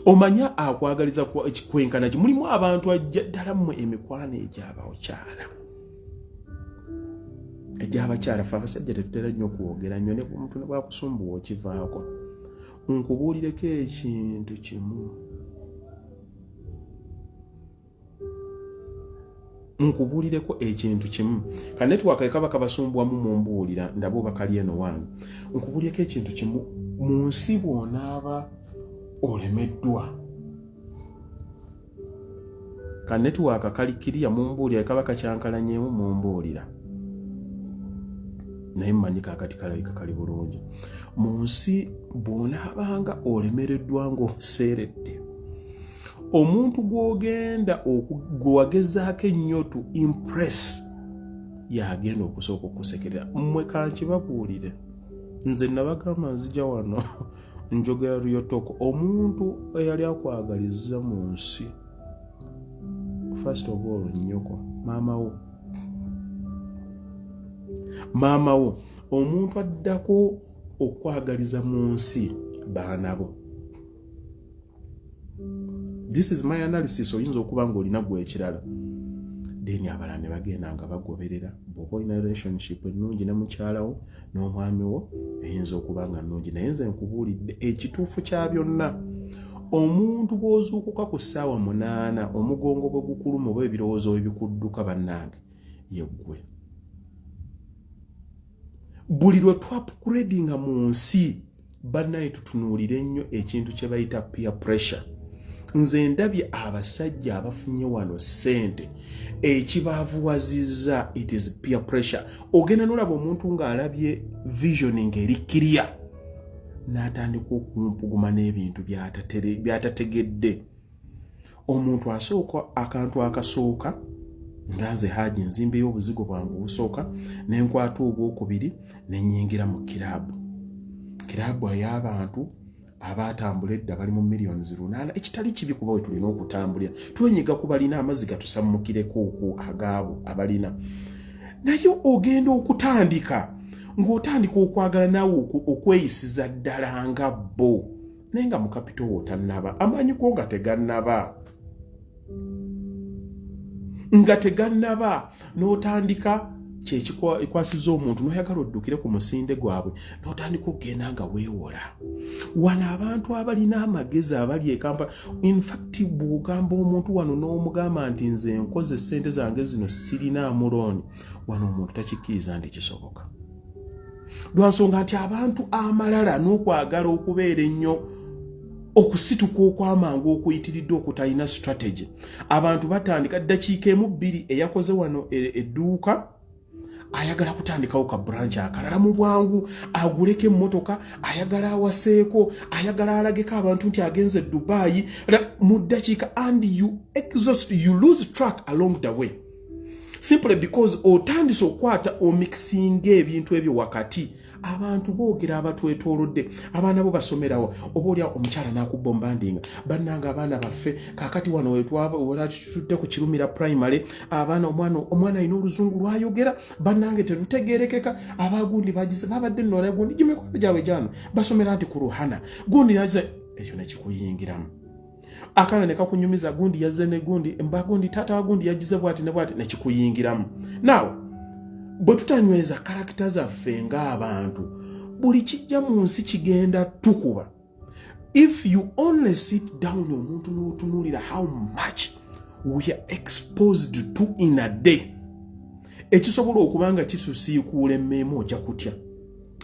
Omanyi akwagaliza kwenkana ki? Mulimu abantu ajja ddala mmwe emikwano egyabakyala, egyabakyala. Fe abasajja tetutera nnyo kwogera nnyo, ne omuntu ne bwakusumbuwa okivaako. Nkubuulireko ekintu kimu, nkubuulireko ekintu kimu. Ka network ekaba kabasumbwamu, mumbuulira ndaba oba kali eno wange. Nkubuulireko ekintu kimu: mu nsi bw'onaaba olemeddwa, ka network kali kiriya, mumbuulira kaba kakyankalanyemu, mumbuulira. Naye mmanyi kakati kalabika kali bulungi. Mu nsi bw'onaabanga olemereddwa ng'oseeredde, omuntu gw'ogenda gwe wagezaako ennyo to impress yagenda okusooka okusekerera. Mmwe kankibabuulire, nze nabagamba nzija wano njogera real talk. Omuntu eyali akwagaliza mu nsi, first of all nnyoko, maama wo, maama wo. Omuntu addako okwagaliza mu nsi, baana bo. This is my analysis, oyinza okuba nga olina gwe ekirala. Then abalala ne bagenda nga bagoberera. Bw'oba olina relationship ennungi ne mukyalawo n'omwami wo, eyinza okuba nga nnungi. Naye nze nkubuulidde ekituufu kya byonna: omuntu bw'ozuukuka ku ssaawa 8, omugongo bwe gukuluma oba ebirowoozo bwe bikudduka, bannange, yeggwe. Buli lwe twaupgradinga mu nsi, bannaye, tutunuulire nnyo ekintu kye bayita peer pressure. Nze ndabye abasajja abafunye wano ssente, ekibaavuwazizza, it is peer pressure. Ogenda nolaba omuntu ng'alabye vision ng'eri clear, n'atandika okumpuguma n'ebintu by'atategedde. Omuntu asooka, akantu akasooka, nga nze Haji nzimbeyo obuzigo bwange obusooka, nenkwata ogwokubiri, nenyingira mu kiraabu, kiraabu ey'abantu abatambula edda bali mu miliyoni 800, ekitali kibi kuba we tulina okutambulira, twenyiga ku balina amazzi gatusammukireko okwo agaabo abalina. Naye ogenda okutandika ng'otandika okwagala naawe okweyisiza ddala nga bo, naye nga mu capital wo tannaba, amaanyi go nga tegannaba, n'otandika kyekikwasiza omuntu n'oyagala oddukire ku musinde gwabwe, n'otandika okugenda nga weewola. Wano abantu abalina amagezi abali e Kampala, infact bw'ogamba omuntu wano n'omugamba nti nze nkoze sente zange zino, sirinaamu loan, wano omuntu takikkiriza nti kisoboka, lwansonga nti abantu amalala n'okwagala okubeera ennyo. Okusituka okw'amangu okuyitiridde okutalina strategy, abantu batandika ddakiika emu bbiri, eyakoze wano edduuka ayagala kutandikawo ka branch akalala mu bwangu, aguleko emmotoka, ayagala awaseeko, ayagala alageko abantu nti agenze Dubayi mu ddakiika, and you exhaust, you lose track along the way, simply because otandise okwata omixinga ebintu ebyo wakati. Abantu boogera, abatwetoolodde, abaana bo basomerawo, oba oli omukyala n'akubombandinga, "Bannanga, abaana baffe kaakati wano wetutudde ku Kirumira Primary, abaana, omwana alina oluzungu lwayogera, bannange, terutegerekeka. Abagundi bagize babadde nno gundi gimikono gyabwe gyano basomera nti ku Ruhana gundi yagize." Ekyo nekikuyingiramu, akaana ne kakunyumiza gundi yazze ne gundi mba gundi, taata wa gundi yagize bwati ne bwati, nekikuyingiramu. Now bwe tutanyweza character zaffe ng'abantu, buli kijja mu nsi kigenda tukuba. If you only sit down omuntu n'otunuulira how much we are exposed to in a day, ekisobola okuba nga kisusiikuula emmeemu, ojja kutya.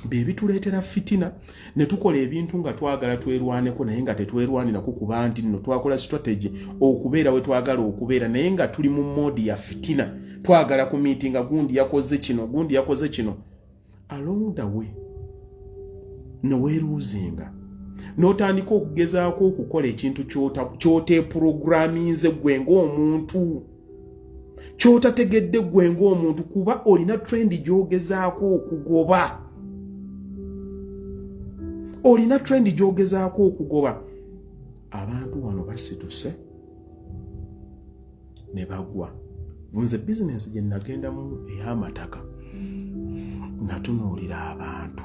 Bye bituleetera fitina ne tukola ebintu nga twagala twerwaneko, naye nga tetwerwanirako, kuba nti nno twakola strategy okubeera we twagala okubeera, naye nga tuli mu mode ya fitina, twagala ku miitinga, gundi yakoze kino, gundi yakoze kino. Along the way neweeruuzinga n'otandika okugezaako okukola ekintu ky'oteeprogramminze gwe ng'omuntu, ky'otategedde gwe ng'omuntu, kuba olina trend gy'ogezaako okugoba, olina trend gy'ogezaako okugoba. Abantu wano basituse ne bagwa. Nze bizinensi gye nagendamu ey'amataka, natunuulira abantu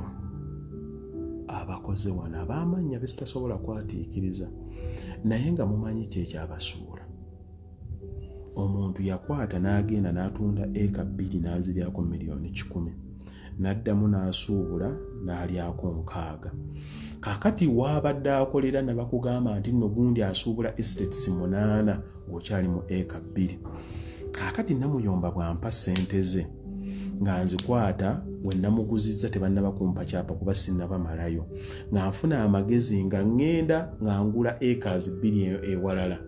abakoze wano ab'amannya besitasobola kwatiikiriza, naye nga mumanyi kyekyabasuula. Omuntu yakwata n'agenda n'atunda eka 2 n'aziryako miliyoni 100, n'addamu n'asuubula n'alyako 60. Kaakati waabadde akolera ne bakugamba nti nno gundi asuubula estates 8 ng'okyali mu eka 2. Kaakati Namuyomba bw'ampa ssente ze nga nzikwata, we namuguzizza tebannaba kumpa kyapa kuba sinnabamalayo, nga nfuna amagezi nga ŋŋenda nga ngula acres 2 ewalala.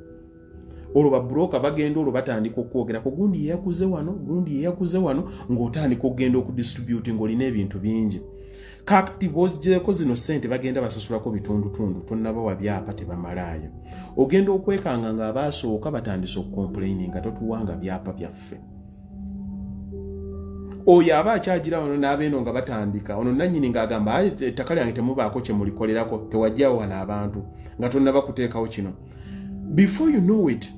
Olwo ba broker bagenda, olwo batandika okwogerako, gundi yeyaguze wano, gundi yeyaguze wano, ng'otandika okugenda okudistribute ng'olina ebintu bingi. Kakati bozgyeko zino ssente, bagenda basasulako bitundutundu, tonnabawa byapa, tebamalaayo. Ogenda okwekanga ng'abaasooka batandise okucomplaininga, "Totuwanga byapa byaffe." Oyo aba akyagira wano n'abeeno nga batandika, ono nannyini ng'agamba, "Ettaka lyange temubaako kye mulikolerako, tewajjawo wano abantu nga tonnaba kuteekawo kino." Before you know it,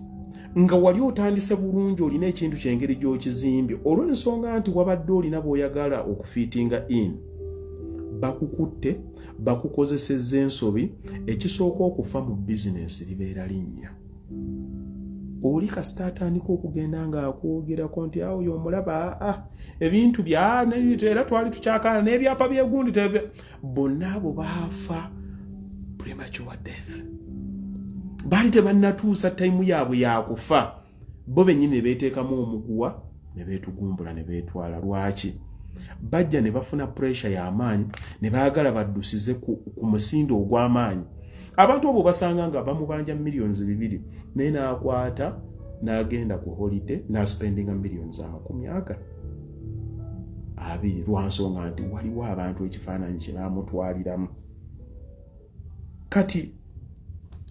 nga wali otandise bulungi, olina ekintu kyengeri gy'okizimbye, olw'ensonga nti wabadde olina bw'oyagala okufittinga in, bakukutte, bakukozesezza ensobi. Ekisooka okufa mu bizinensi libeera linnya. Oli kasita atandika okugenda ng'akwogerako nti awo yomulaba, aa ebintu bya era twali tukyakaana n'ebyapa byegundi, bonna abo baafa premature death. Baali tebannatuusa time yaabwe yakufa, bo bennyini ne beeteekamu omuguwa ne beetugumbula ne beetwala. Lwaki? Bajja ne bafuna pressure y'amaanyi ne baagala baddusize ku musinde ogw'amaanyi. Abantu abo basanga nga bamubanja millions 2, naye n'akwata n'agenda ku holiday n'aspendinga millions 20, lwansonga nti waliwo abantu ekifaananyi kye bamutwaliramu. Kati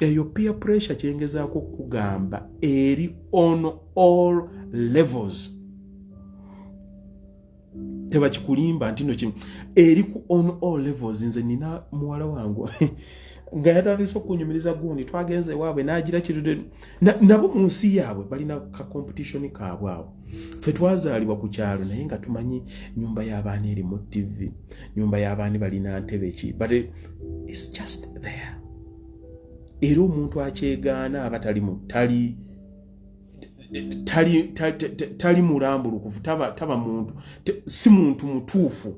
eyo peer pressure kyengezaako okugamba eri on all levels. Tebakikulimba nti no kimu eri ku on all levels. Nze nina muwala wange nga yatandise okunyumiriza gundi, twagenze ewaabwe n'agira kirude nabo mu nsi yaabwe balina ka competition kaabwe awo. Ffe twazaalibwa ku kyalo, naye nga tumanyi nyumba y'abaana eri mu TV, nyumba y'abaani balina ntebe ki, but it's just there. Era omuntu akyegaana aba tali tali tali tali mulambulukufu, taba muntu, si muntu mutuufu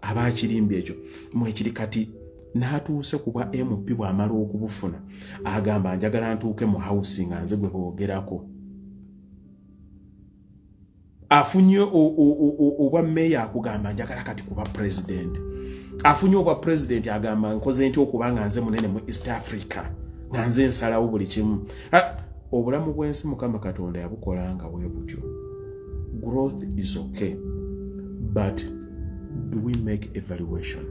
aba akirimbye. Ekyo mwekiri. Kati n'atuuse ku bwa MP, bw'amala okubufuna agamba, "Njagala ntuuke mu House nga nze gwe boogerako." Afunye obwa meeya, akugamba, "Njagala kati kuba pulezidenti." Afunye obwa pulezidenti, agamba, "Nkoze ntya okuba nga nze munene mu East Africa, nga nze nsalawo buli kimu?" Obulamu bw'ensi Mukama Katonda yabukola nga bwe butyo. Growth is okay, but do we make evaluation?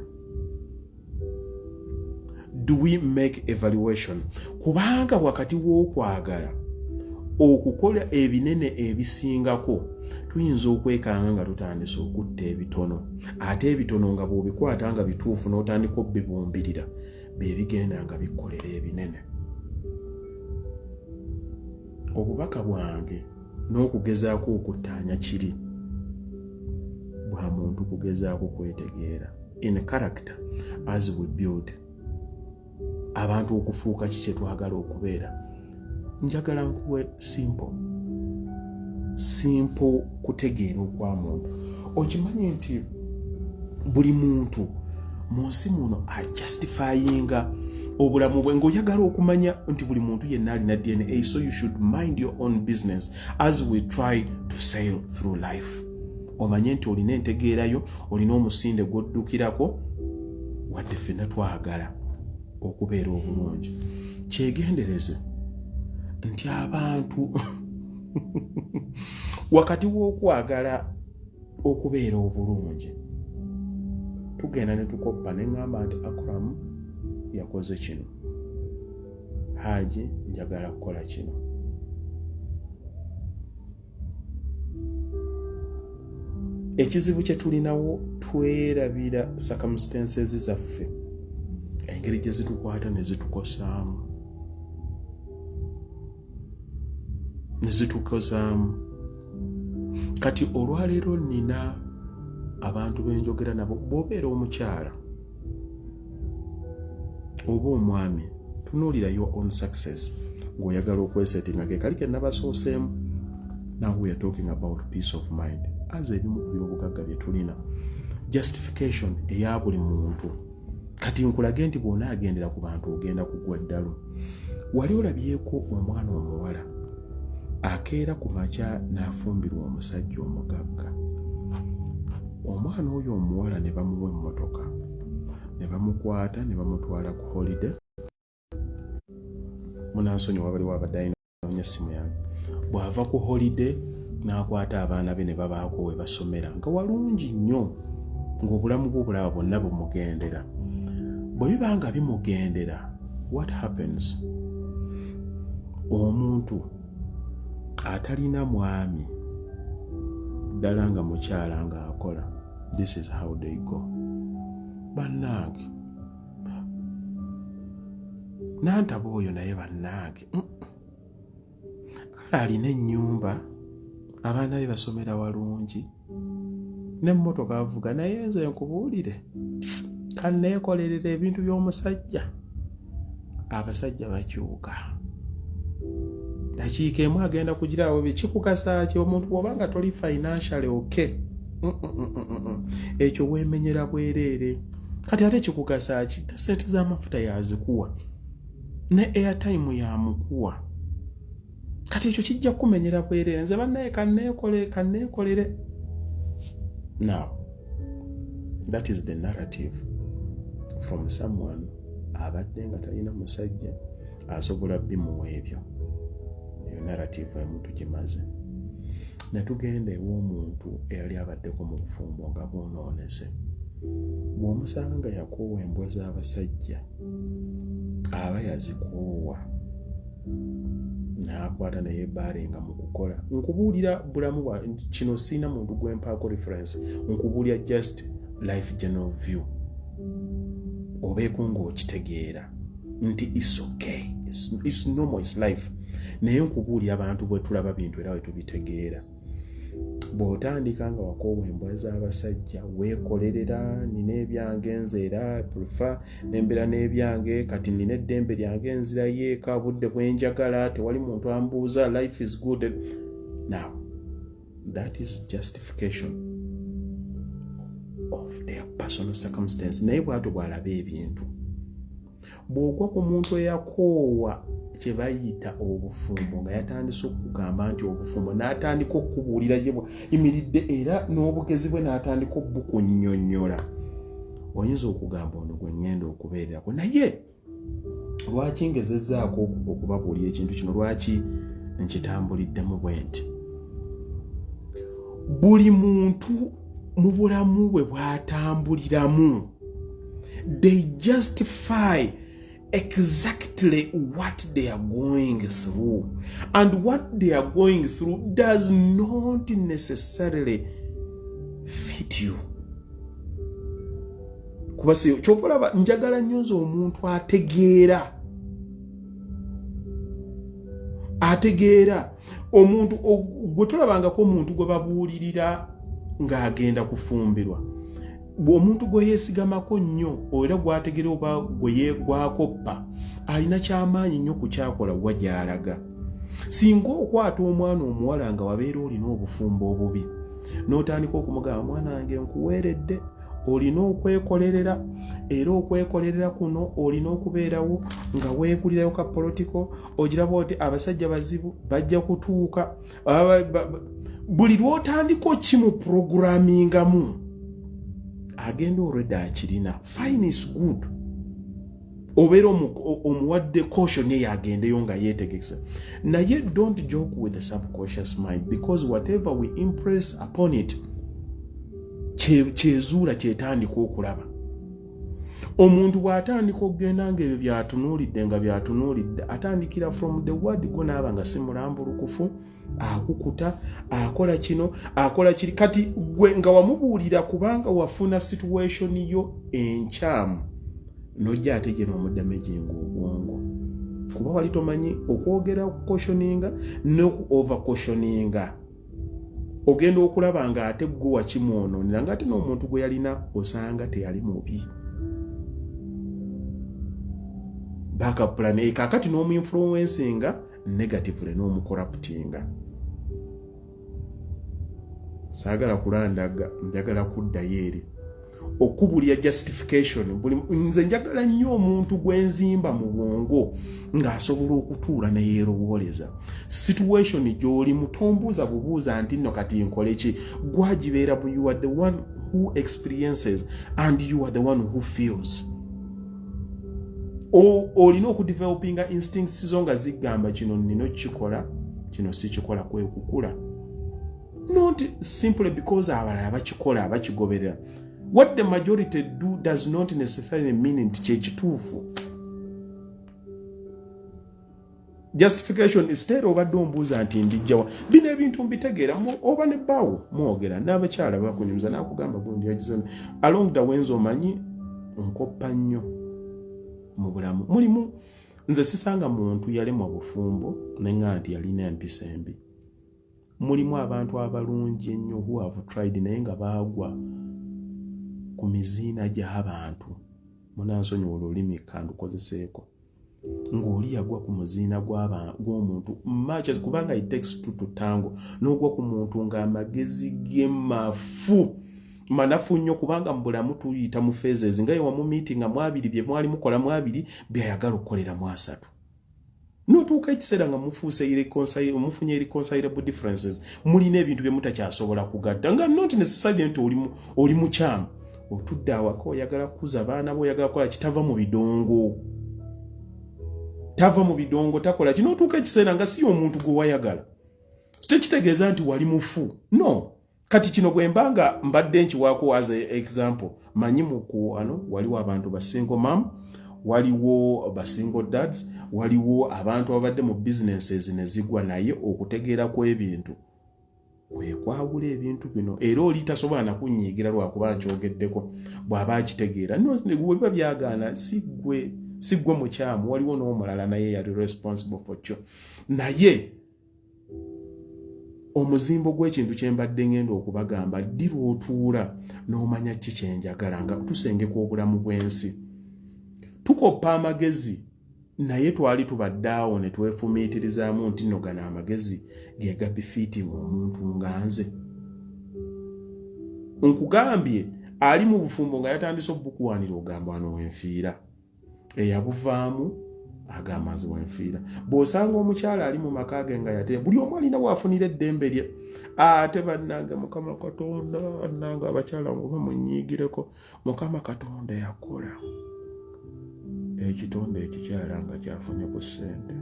Do we make evaluation? Kubanga wakati w'okwagala okukola ebinene ebisingako, tuyinza okwekanga nga tutandise okutta ebitono. Ate ebitono nga bw'obikwata nga bituufu n'otandika obibumbirira, byebigenda nga bikolera ebinene. Obubaka bwange n'okugezaako okuttaanya kiri bwa muntu kugezaako kwetegeera in character as we build abantu okufuuka ki kyetwagala okubeera. Njagala nkuwe simple simple kutegeera okwa muntu. Okimanyi nti buli muntu mu nsi muno ajustifyinga obulamu bwe, ng'oyagala okumanya nti buli muntu yenna alina DNA. So you should mind your own business as we try to sail through life. Omanye nti olina entegeerayo, olina omusinde gw'oddukirako. Wadde ffenna twagala okubeera obulungi, kyegendereze nti abantu wakati w'okwagala okubeera obulungi tugenda ne tukoppa, ne ŋŋamba nti Akram yakoze kino, Haji njagala kukola kino. Ekizibu kye tulinawo, twerabira circumstances zaffe, engeri gye zitukwata ne zitukosaamu ne zitukosaamu. Kati olwaleero nina abantu benjogera nabo. Bw'obeera omukyala oba omwami, tunuulira your own success ng'oyagala okwesetinga. Ke kali ke nabasooseemu. Now we are talking about peace of mind as ebimu ku byobugagga bye tulina, justification eya buli muntu. Kati nkulage nti bw'onaagendera ku bantu, ogenda kugwa ddalu. Wali olabyeko omwana omuwala akeera ku makya n'afumbirwa omusajja omugagga? Omwana oyo omuwala ne bamuwa emmotoka, ne bamukwata ne bamutwala ku holiday. Munansonyiwa, baliwo abadde alina essimu yange. Bw'ava ku holiday n'akwata abaana be ne babaako we basomera nga walungi nnyo, ng'obulamu bwe obulaba bwonna bumugendera. Bwe biba nga bimugendera, what happens? Omuntu atalina mwami ddala nga mukyala ng'akola, this is how they go. Bannange, nantaba oyo naye bannange, kale alina ennyumba, abaana be basomera walungi, n'emmotoka avuga, naye nze nkubuulire, kanneekolerera ebintu by'omusajja. Abasajja bakyuka dakiika emu, agenda kugirawo. Bikikugasa ki omuntu bw'oba nga toli financially okay? Ekyo weemenyera bwereere. Kati ate kikugasa ki? Sente z'amafuta yazikuwa ne airtime yamukuwa. Kati ekyo kijja kumenyera bwereere. Nze bannaye kanneekole, kanneekolere. Now that is the narrative from someone abadde nga talina musajja asobola bimuwa ebyo. Eyo narrative emu tugimaze, ne tugenda ew'omuntu eyali abaddeko mu bufumbo nga bwonoonese. Bw'omusanga nga yakoowa embwa z'abasajja, aba yazikoowa n'akwata naye baarenga mu kukola. Nkubuulira bulamu bwa kino, siina muntu gwempaako reference, nkubuulira just life general view, obeeko ng'okitegeera nti it's okay, it's normal, it's life. Naye nkubuulira abantu bwe tulaba bintu era bwe tubitegeera. Bw'otandika nga wakoowa embwa z'abasajja, weekolerera, nina ebyange nze, era prefer nembeera n'ebyange, kati nina eddembe lyange, nzirayo eka budde bwenjagala, tewali muntu ambuuza, life is good. Now that is justification of their personal circumstance. Naye bwatyo bw'alaba ebintu. Bw'ogwa ku muntu eyakoowa kye bayita obufumbo, nga yatandise okugamba nti obufumbo, n'atandika okubuulira ye yimiridde era n'obugezi bwe, n'atandika obukunnyonnyola. Oyinza okugamba ono gwe ŋŋenda okubeererako, naye lwaki ngezezzaako okubabuulira ekintu kino? Lwaki nkitambuliddemu bwe nti? Buli muntu mu bulamu bwe bw'atambuliramu, they justify exactly what they are going through, and what they are going through does not necessarily fit you. Kuba si kyova olaba njagala nnyo nze omuntu ategeera omuntu gwe tolabangako, omuntu gwe babuulirira ng'agenda kufumbirwa, omuntu gwe yeesigamako nnyo era gwategera oba gwe yeegwakoppa, alina kyamaanyi nnyo ku kyakola wa gy'alaga. Singa okwata omwana omuwala nga wabeera olina obufumbo obubi, n'otandika okumugamba, "Mwana wange, nkuweeredde, olina okwekolerera, era okwekolerera kuno olina okubeerawo nga weegulirayo ka polotiko, ogiraba oti abasajja bazibu, bajja kutuuka," buli lw'otandika okimuprogrammingamu, agenda olwedde akirina. Fine, is good, obeera omuwadde caution eyo, agendeyo nga yeetegese. Naye don't joke with the subconscious mind, because whatever we impress upon it, kyezuula, kyetandika okulaba. Omuntu bw'atandika okugenda nga ebyo byatunuulidde nga byatunuulidde, atandikira from the word go, naaba nga si mulambulukufu, akukuta, akola kino, akola kiri. Kati gwe nga wamubuulira kubanga wafuna situation yo enkyamu, nojja ate gye n'omudamaginga obwongo, kuba wali tomanyi okwogera okucautioninga n'oku overcautioninga. Ogenda okulaba nga ate gwe wakimwonoonera, nga ate n'omuntu gwe yalina osanga teyali mubi. Backup plan ekakati n'omuinfluencinga negatively, n'omucorruptinga. Saagala kulandaga, njagala kuddayo eri okubulya justification. Buli nze njagala nnyo omuntu gwenzimba mu bwongo ng'asobola okutuula neyeerowooleza situation gy'olimu. Tombuuza bubuuza nti nno kati nkole ki. Gwagibeera bu, you are the one who experiences and you are the one who feels. Olina okudevelopinga instincts zo nga zigamba kino nina okukikola, kino sikikola. Kwe kukula, not simply because abalala bakikola, bakigoberera. What the majority do does not necessarily mean nti kyekituufu. Justification instead, obadde ombuuza nti mbijjawa bino ebintu? Mbitegeera oba ne bbaawo mwogera n'abakyala bakunyumiza n'akugamba gundi yagize along the way. Nze omanyi nkoppa nnyo mu bulamu. Mulimu nze sisanga muntu yalemwa bufumbo neŋŋa nti yalina empisa embi. Mulimu abantu abalungi ennyo who have tried, naye nga baagwa ku miziina gy'abantu. Munansonyiwa olulimi kandukozeseeko, ng'oli yagwa ku muziina gw'omuntu much, kubanga it takes two to tango, n'ogwa ku muntu ng'amagezi ge mafu, manafu nnyo, kubanga mu bulamu tuyita mu phases. Nga yewamu meeting mu abiri, bye mwali mukola mu abiri byayagala okukolera mu asatu, notuuka ekiseera nga mufuuse mufunye irreconcilable differences, mulina ebintu bye mutakyasobola kugatta, nga not necessarily nti oli mukyamu. Otudde awaka, oyagala kukuza baana bo, oyagala kukola kitava mu bidongo, tava mu bidongo, takola kino. Otuuka ekiseera nga si omuntu gwe wayagala. Tekitegeeza nti wali mufu, no. Kati kino bwe mba nga mbadde nkiwaako as a example, manyi mukuwano waliwo abantu ba single mum, waliwo ba single dads, waliwo abantu ababadde mu businesses ne zigwa, naye okutegeera kw'ebintu kwe kwawula ebintu bino. Era oli tasobola nakunyiigira lwakuba nkyogeddeko bw'aba akitegeera. No, bwe biba byagaana, si ggwe mukyamu, waliwo n'omulala naye yali responsible for kyo. Naye omuzimbo gw'ekintu kye mbadde ngenda okubagamba, ddi lw'otuula n'omanya ki kyenjagala? Nga tusengeka obulamu bw'ensi, tukoppa amagezi, naye twali tubadde awo ne twefumiitirizaamu nti nno gano amagezi ge gabenefitinga omuntu nga nze. Nkugambye, ali mu bufumbo nga yatandise obukuwanira, ogamba wano wenfiira eyabuvaamu. Agamba nze wenfiira. Bw'osanga omukyala ali mu maka ge nga yate buli omu alina waafunira eddembe lye. Ate bannange, Mukama Katonda, bannange abakyala ngoba munyiigireko, Mukama Katonda yakola ekitonde ekikyala nga kyafunye ku ssente.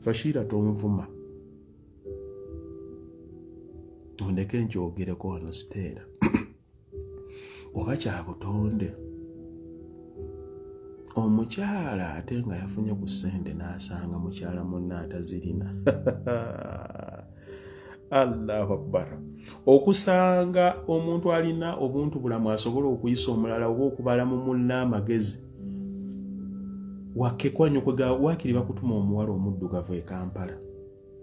Fashiira, tonvuma, ondeke nkyogereko wano. Siteera oba kya butonde, omukyala ate nga yafunye ku ssente n'asanga mukyala munne atazirina. Allahu akbar! Okusanga omuntu alina obuntu bulamu asobola okuyisa omulala oba okubala mu munne amagezi wakekwanyo kwega. Waakiri bakutuma omuwala omuddugavu e Kampala,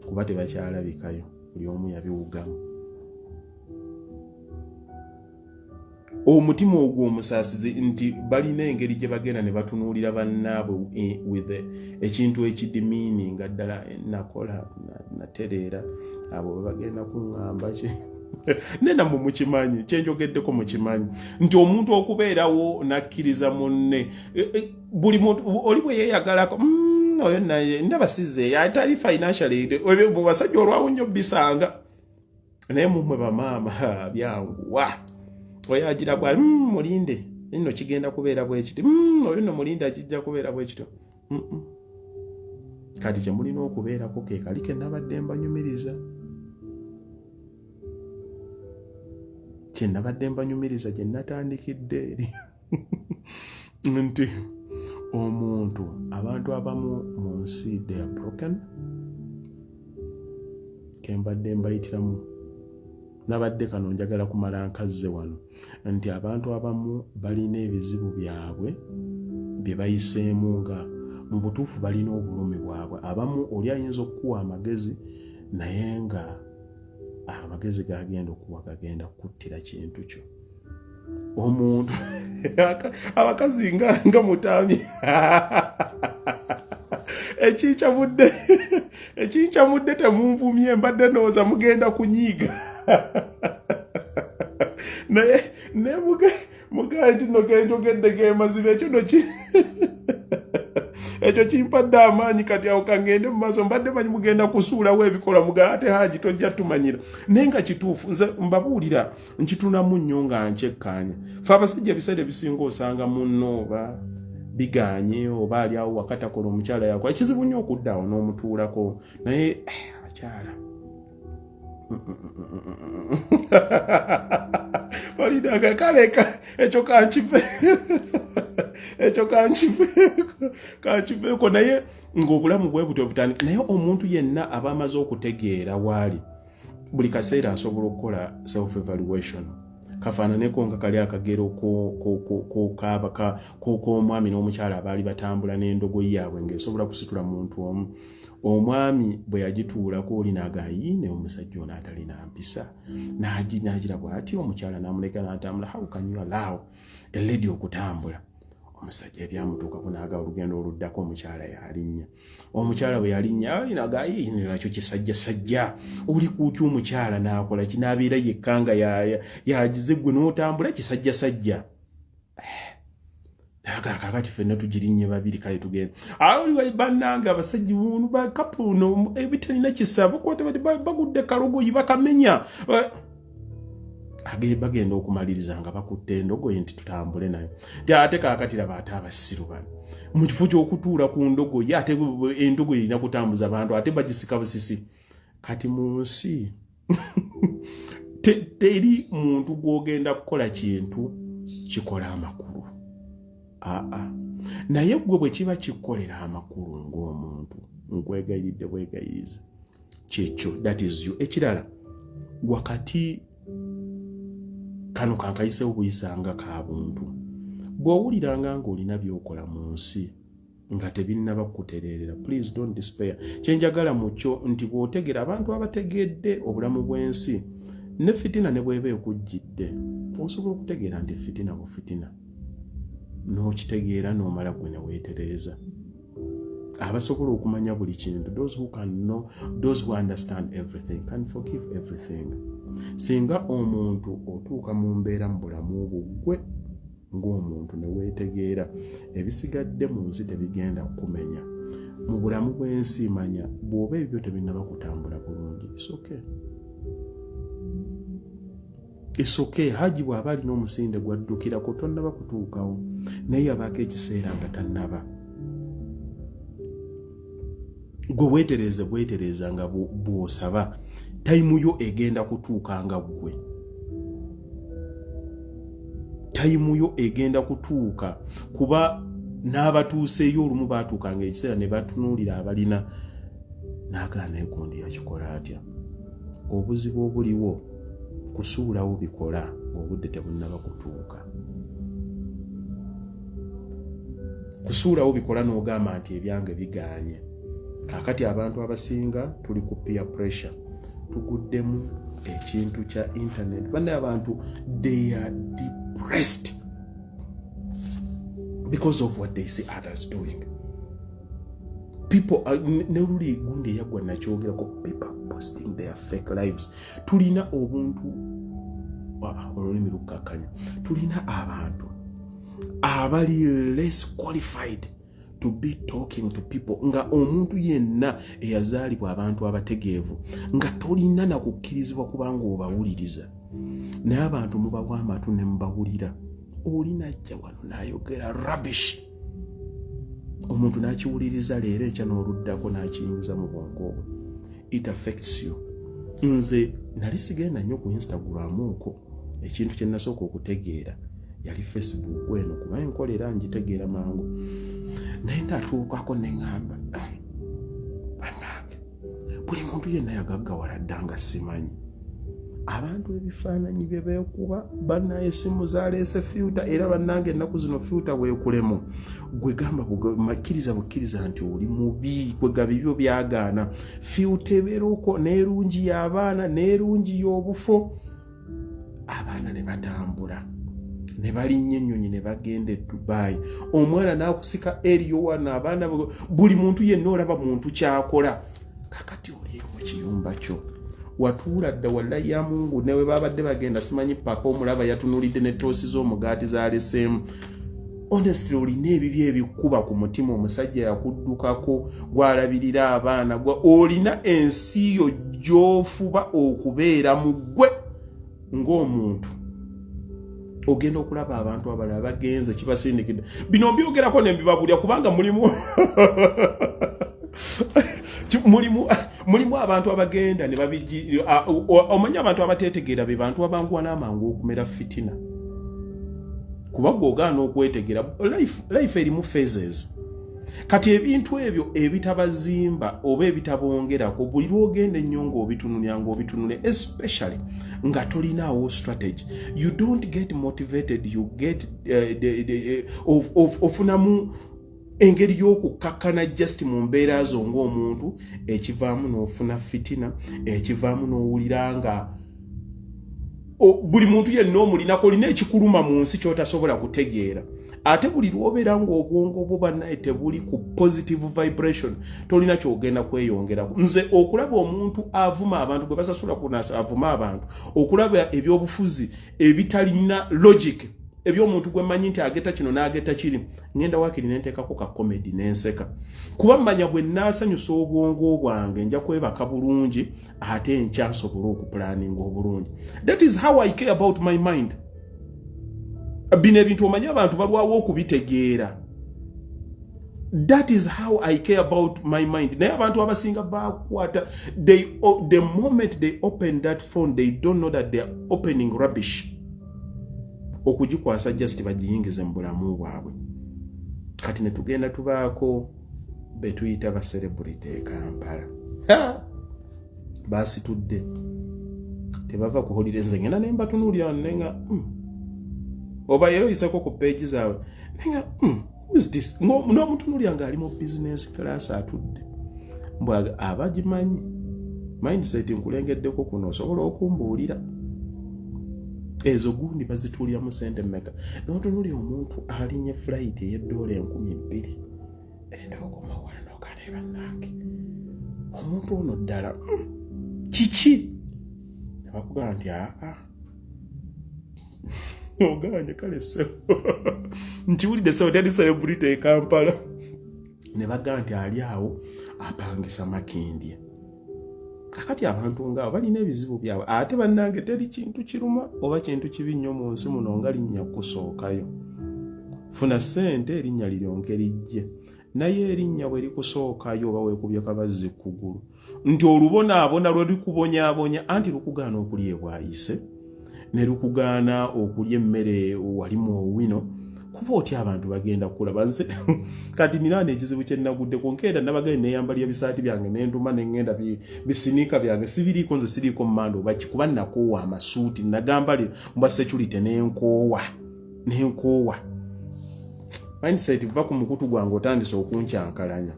kuba tebakyalabikayo, buli omu yabiwugamu. Omutima ogwo omusaasizi nti balina engeri gye bagenda ne batunuulira bannaabwe with ekintu ekidimiini nga ddala nakola natereera. Abo babagenda kuŋŋamba ki? Nena mwe mukimanyi kyenjogeddeko, mukimanyi nti omuntu okubeerawo nakkiriza munne buli muntu oli bwe yeeyagalako, oyo naye ndaba size atali financially. Mu basajja olwawo nnyo bisanga, naye mumwe bamaama byanguwa. Oyo agira bwa mulinde nno kigenda kubeera bwe kiti, oyo nno mulinde akijja kubeera bwe kityo. Kati kyemulina okubeerako ke kali ke nabadde mbanyumiriza, kye nabadde mbanyumiriza gye natandikidde eri nti omuntu, abantu abamu mu nsi, they are broken. Kembadde mbayitiramu, nabadde kano njagala kumala nkazze wano nti abantu abamu balina ebizibu byabwe bye bayiseemu nga mu butuufu balina obulumi bwabwe. Abamu oli ayinza okukuwa amagezi, naye nga amagezi gagenda okuwa gagenda kukuttira kintu kyo. Omuntu, abakazi nga mutami ekincamudde, ekincamudde, temunvumye, mbadde ndowooza mugenda kunyiiga, naye naye mugaye nti no genjogedde ge mazima. Ekyo no ekyo kimpadde amaanyi. Kati awo kangende mu maaso. Mbadde manyi mugenda kusuulawo ebikola, muga ate Haji tojja tumanyira, naye nga kituufu. Nze mbabuulira, nkitunamu nnyo nga nkyekkaanya. Fe abasajja ebiseera ebisinga osanga munno oba biganye oba ali awo wakatakola, omukyala yakola, kizibu nnyo okudda awo n'omutuulako. Naye abakyala balinaga kaleka ekyo kankive, ekyo kankiveeko. Naye ng'obulamu bwe butyo butandika. Naye omuntu yenna aba amaze okutegeera waali, buli kaseera asobola okukola self evaluation. Kafaananeko nga kali akagero k'omwami n'omukyala abaali batambula n'endogoyi yaabwe ng'esobola kusitula muntu omu. Omwami bwe yagituulako, oli n'agayiine, omusajja ono atalina mpisa, n'agira bw'ati, omukyala n'amuleka n'atambula. How can you allow a lady okutambula? Omusajja ebyamutuukako n'aga olugendo oluddako omukyala yalinnya. Omukyala bwe yalinnya, nagayiine, nakyo kisajjasajja, oli kuutya omukyala n'akola kinaabeera yekka nga yagize, gwe n'otambula, kisajjasajja. Naga kakati ffenna tugirinnye babiri, kale tugenda. Awo bannange, abasajja bakapuno ebitalina kisa, bakwata bagudde kalogoyi bakamenya. Bagenda okumaliriza nga bakutte endogoyi nti tutambule nayo. Ti ate kaakati laba ate abasiru bano, mu kifo ky'okutuula ku ndogoyi, ate endogoyi erina kutambuza bantu, ate bagisika busisi. Kati mu nsi teri muntu gw'ogenda kukola kintu kikola amakulu. Aa, naye gwe bwe kiba kikukolera amakulu ng'omuntu, nkwegayiridde bwegayiriza, kyekyo, that is you. Ekirala, wakati kano kankayisewo buyisanga ka buntu, bw'owuliranga ng'olina by'okola mu nsi nga tebinnaba kutereerera, please don't despair. Kyenjagala mu kyo nti bw'otegera, abantu abategedde obulamu bw'ensi ne fitina ne bweba ekujjidde, osobola okutegeera nti fitina bufitina, n'okitegeera n'omala gwe ne weetereeza. Abasobola okumanya buli kintu, those who can know, those who understand everything can forgive everything. Singa omuntu otuuka mu mbeera mu bulamu bwo ggwe ng'omuntu ne weetegeera, ebisigadde mu nsi tebigenda kukumenya. Mu bulamu bw'ensi, manya bw'oba ebibyo tebinnaba kutambula bulungi, it's okay, it's okay. Haji bw'aba alina omusinde gwaddukirako, tonnaba kutuukawo, naye yabaako ekiseera nga tannaba. Gwe weetereeze bwetereeza nga bw'osaba, time yo egenda kutuuka. Nga ggwe time yo egenda kutuuka, kuba n'abatuuseeyo olumu baatuukanga ekiseera ne batunuulira abalina n'agaana. Egundi yakikola atya? Obuzibu obuliwo kusuulawo bikola ng'obudde tebunnaba kutuuka, kusuulawo bikola n'ogamba nti ebyange bigaanye. Kaakati abantu abasinga tuli ku peer pressure, tuguddemu ekintu kya internet. Banne abantu, they are depressed because of what they see others doing. People, ne luli gundi eyaggwa nakyogerako, people posting their fake lives. Tulina obuntu, olulimi lukkakkanya, tulina abantu abali less qualified to be talking to people. Nga omuntu yenna eyazaalibwa abantu abategeevu, nga tolina nakukkirizibwa kubanga obawuliriza, naye abantu mubawa amatu ne mubawulira. Oli najja wano n'ayogera rubbish, omuntu n'akiwuliriza leero, enkya n'oluddako n'akiyingiza mu bwongo bwe. It affects you. Nze nali sigenda nnyo ku Instagram okwo. Ekintu kye nasooka okutegeera yali Facebook eno, kuba enkola era ngitegeera mangu. Naye natuukako ne ŋŋamba, bannange, buli muntu yenna yagaggawala dda nga simanyi. Abantu ebifaananyi bye beekuba, bannaye, essimu zaleese filter. Era bannange, ennaku zino filter weekulemu. Gwe gamba, makkiriza bukkiriza nti oli mubi, kwega bibyo byagaana. Filter ebeera okwo n'erungi y'abaana n'erungi y'obufo. Abaana ne batambula ne balinnya ennyonyi ne bagenda e Dubai, omwana n'akusika eriyo wano. Abaana, buli muntu yenna olaba muntu kyakola. Kakati oli mu kiyumba kyo watuula dda, wallahi ya Mungu, newe babadde bagenda simanyi paka omulaba yatunulidde ne toosi z'omugaati zaleseemu. Honestly, olina ebibyo ebikuba ku mutima. Omusajja yakuddukako, gwalabirira abaana, gwa olina ensi yo gy'ofuba okubeera mu ggwe ng'omuntu. Ogenda okulaba abantu abalala bagenze kibasindikidde. Bino mbyogerako ne mbibabulya kubanga mulimu abantu abagenda ne babigi. Omanyi abantu abateetegeera be bantu abanguwa n'amangu okumera fitina, kuba gweogaana okwetegera. Life erimu phases. Kati ebintu ebyo ebitabazimba oba ebitabongerako, buli lwogenda ennyo ng'obitunulya, ng'obitunulya, especially nga tolinaawo strategy, you don't get motivated, you get ofunamu engeri y'okukkakkana just mu mbeera zo ng'omuntu. Ekivaamu n'ofuna fitina, ekivaamu n'owulira nga buli muntu yenna omulinako. Olina ekikuluma mu nsi ky'otasobola kutegeera. Ate buli lw'obeera ng'obwongo bwo, bannaye, tebuli ku positive vibration, tolina kyogenda kweyongerako. Nze okulaba omuntu avuma abantu gwe basasula kunasa avuma abantu, okulaba ebyobufuzi ebitalina logic, eby'omuntu gwe mmanyi nti ageta kino n'ageta kiri, ngenda waakiri nenteekako ka comedy n'enseka, kuba mmanya bwe naasanyusa obwongo bwange nja kwebaka bulungi, ate enkya nsobole okupulaninga obulungi. That is how I care about my mind. Bino ebintu omanyi abantu balwawo okubitegeera. That is how I care about my mind. Naye abantu abasinga bakwata, the moment they open that phone, they don't know that they are opening rubbish, okugikwasa just bagiyingize mu bulamu bwabwe. Kati ne tugenda tubaako betuyita ba celebrity e Kampala basitudde, tebava ku holiday. Nze ngenda ne mbatunuulira nenga, Oba era oyiseko ku page zaabwe nenga, who is this?" N'omutunuulira ng'ali mu business class atudde, mbw abagimanyi mindset nkulengeddeko kuno, osobola okumbuulira ezo gundi bazituuliramu sente mmeka? N'otunuulira omuntu alinye flight ey'eddoola 2000, enda okoma wano n'ogaleba, nange omuntu ono ddala, kiki? Ne bakugamba nti aa, oganye. Kale sebo, nkiwulidde sebo, teri celebrity e Kampala. Ne bagamba nti ali awo apangisa Makindye. Kakati abantu ngaabo balina ebizibu byabwe. Ate bannange, teri kintu kiruma oba kintu kibi nnyo mu nsi muno nga linnya kusookayo. Funa ssente, erinnya liryonke lijje, naye erinnya bwe likusookayo oba weekubye kabazzi kugulu nti olubonaabona lwe likubonyaabonya, anti lukugaana okulya ebwayise ne lukugaana okulya emmere wali mu owino, kuba otya abantu bagenda kulaba. Nze kati ninaana ekizibu kye naguddeko. Nkeera nabagaye neyambalira bisaati byange, nenduma nengenda bisiniika byange sibiriiko. Nze siriiko mumanda oba ki, kuba nakoowa amasuuti nagambalira mubwa security, nenkoowa nenkoowa. Mindset, va ku mukutu gwange, otandise okunkyankalanya.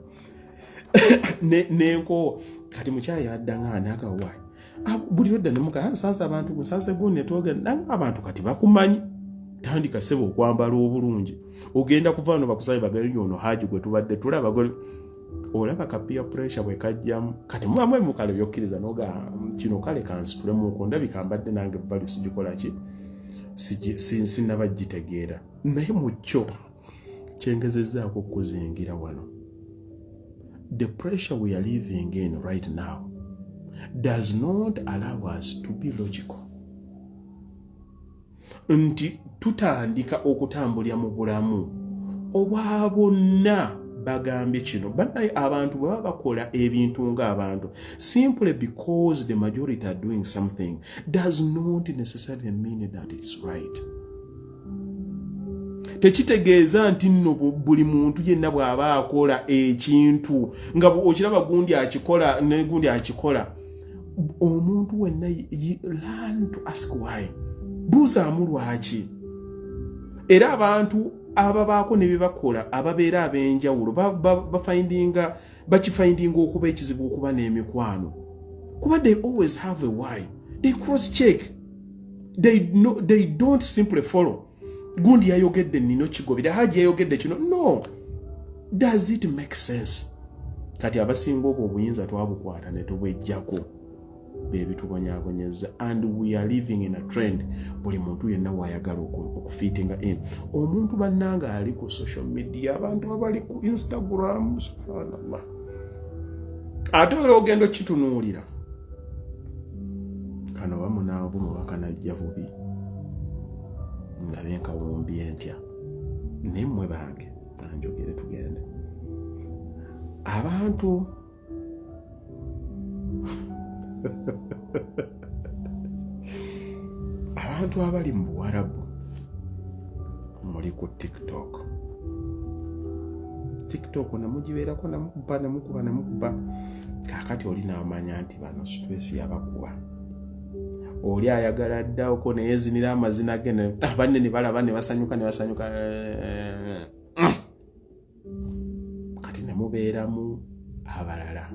Nenkoowa. Kati mukyayi addanga nagawa buli lwedda nemuga nsanze abantu, nsanze gundi, netwogera nange abantu kati bakumanyi. Tandika sebo okwambala obulungi, ogenda kuva wano bakusabe bagende ono Haji gwe tubadde tulaba gwe olaba ka peer pressure bwe kajjamu. Kati mubamu emukale byokkiriza noga kino kale kansitulemuko, ndabika mbadde nange value sigikola ki, sinaba gitegeera. Naye mu kyo kyengezezzaako okuzingira wano, the pressure we are living in right now does not allow us to be logical, nti tutandika okutambulira mu bulamu obwa bonna bagambye kino. Bannaye, abantu bwe baba bakola ebintu ng'abantu, simply because the majority are doing something does not necessarily mean that it's right. Tekitegeeza nti nno buli muntu yenna bw'aba akola ekintu nga okiraba gundi akikola ne gundi akikola. Omuntu wenna, learn to ask why, buuzaamu lwaki. Era abantu ababaako ne bye bakola ababeera ab'enjawulo bafindinga, bakifindinga okuba ekizibu okuba n'emikwano, kuba they always have a why. They cross check. They, no, they don't simply follow. Gundi yayogedde nino kigobera, Haji yayogedde kino, no, does it make sense? Kati abasinga obwo obuyinza twabukwata ne tubwejjako, bebitubonyabonyeza. And we are living in a trend buli muntu yenna wayagala okufitinga in. Omuntu bannanga ali ku social media, abantu abali ku Instagram, subhanallah. Ate era ogenda okitunuulira kano bamunaavu mubakanajja bubi, ndabe nkawumbye ntya. Naye mmwe bange, anjogere tugende. Abantu abali mu Buwarabu muli ku TikTok. TikTok nemugibeerako, nemukuba, nemukuba, nemukuba. Kaakati oli n'amanya nti bano stress yabakuba, oli ayagala ddawoko neyezinira amazina ge, banne ne balaba ne basanyuka ne basanyuka. Kati ne mubeeramu abalala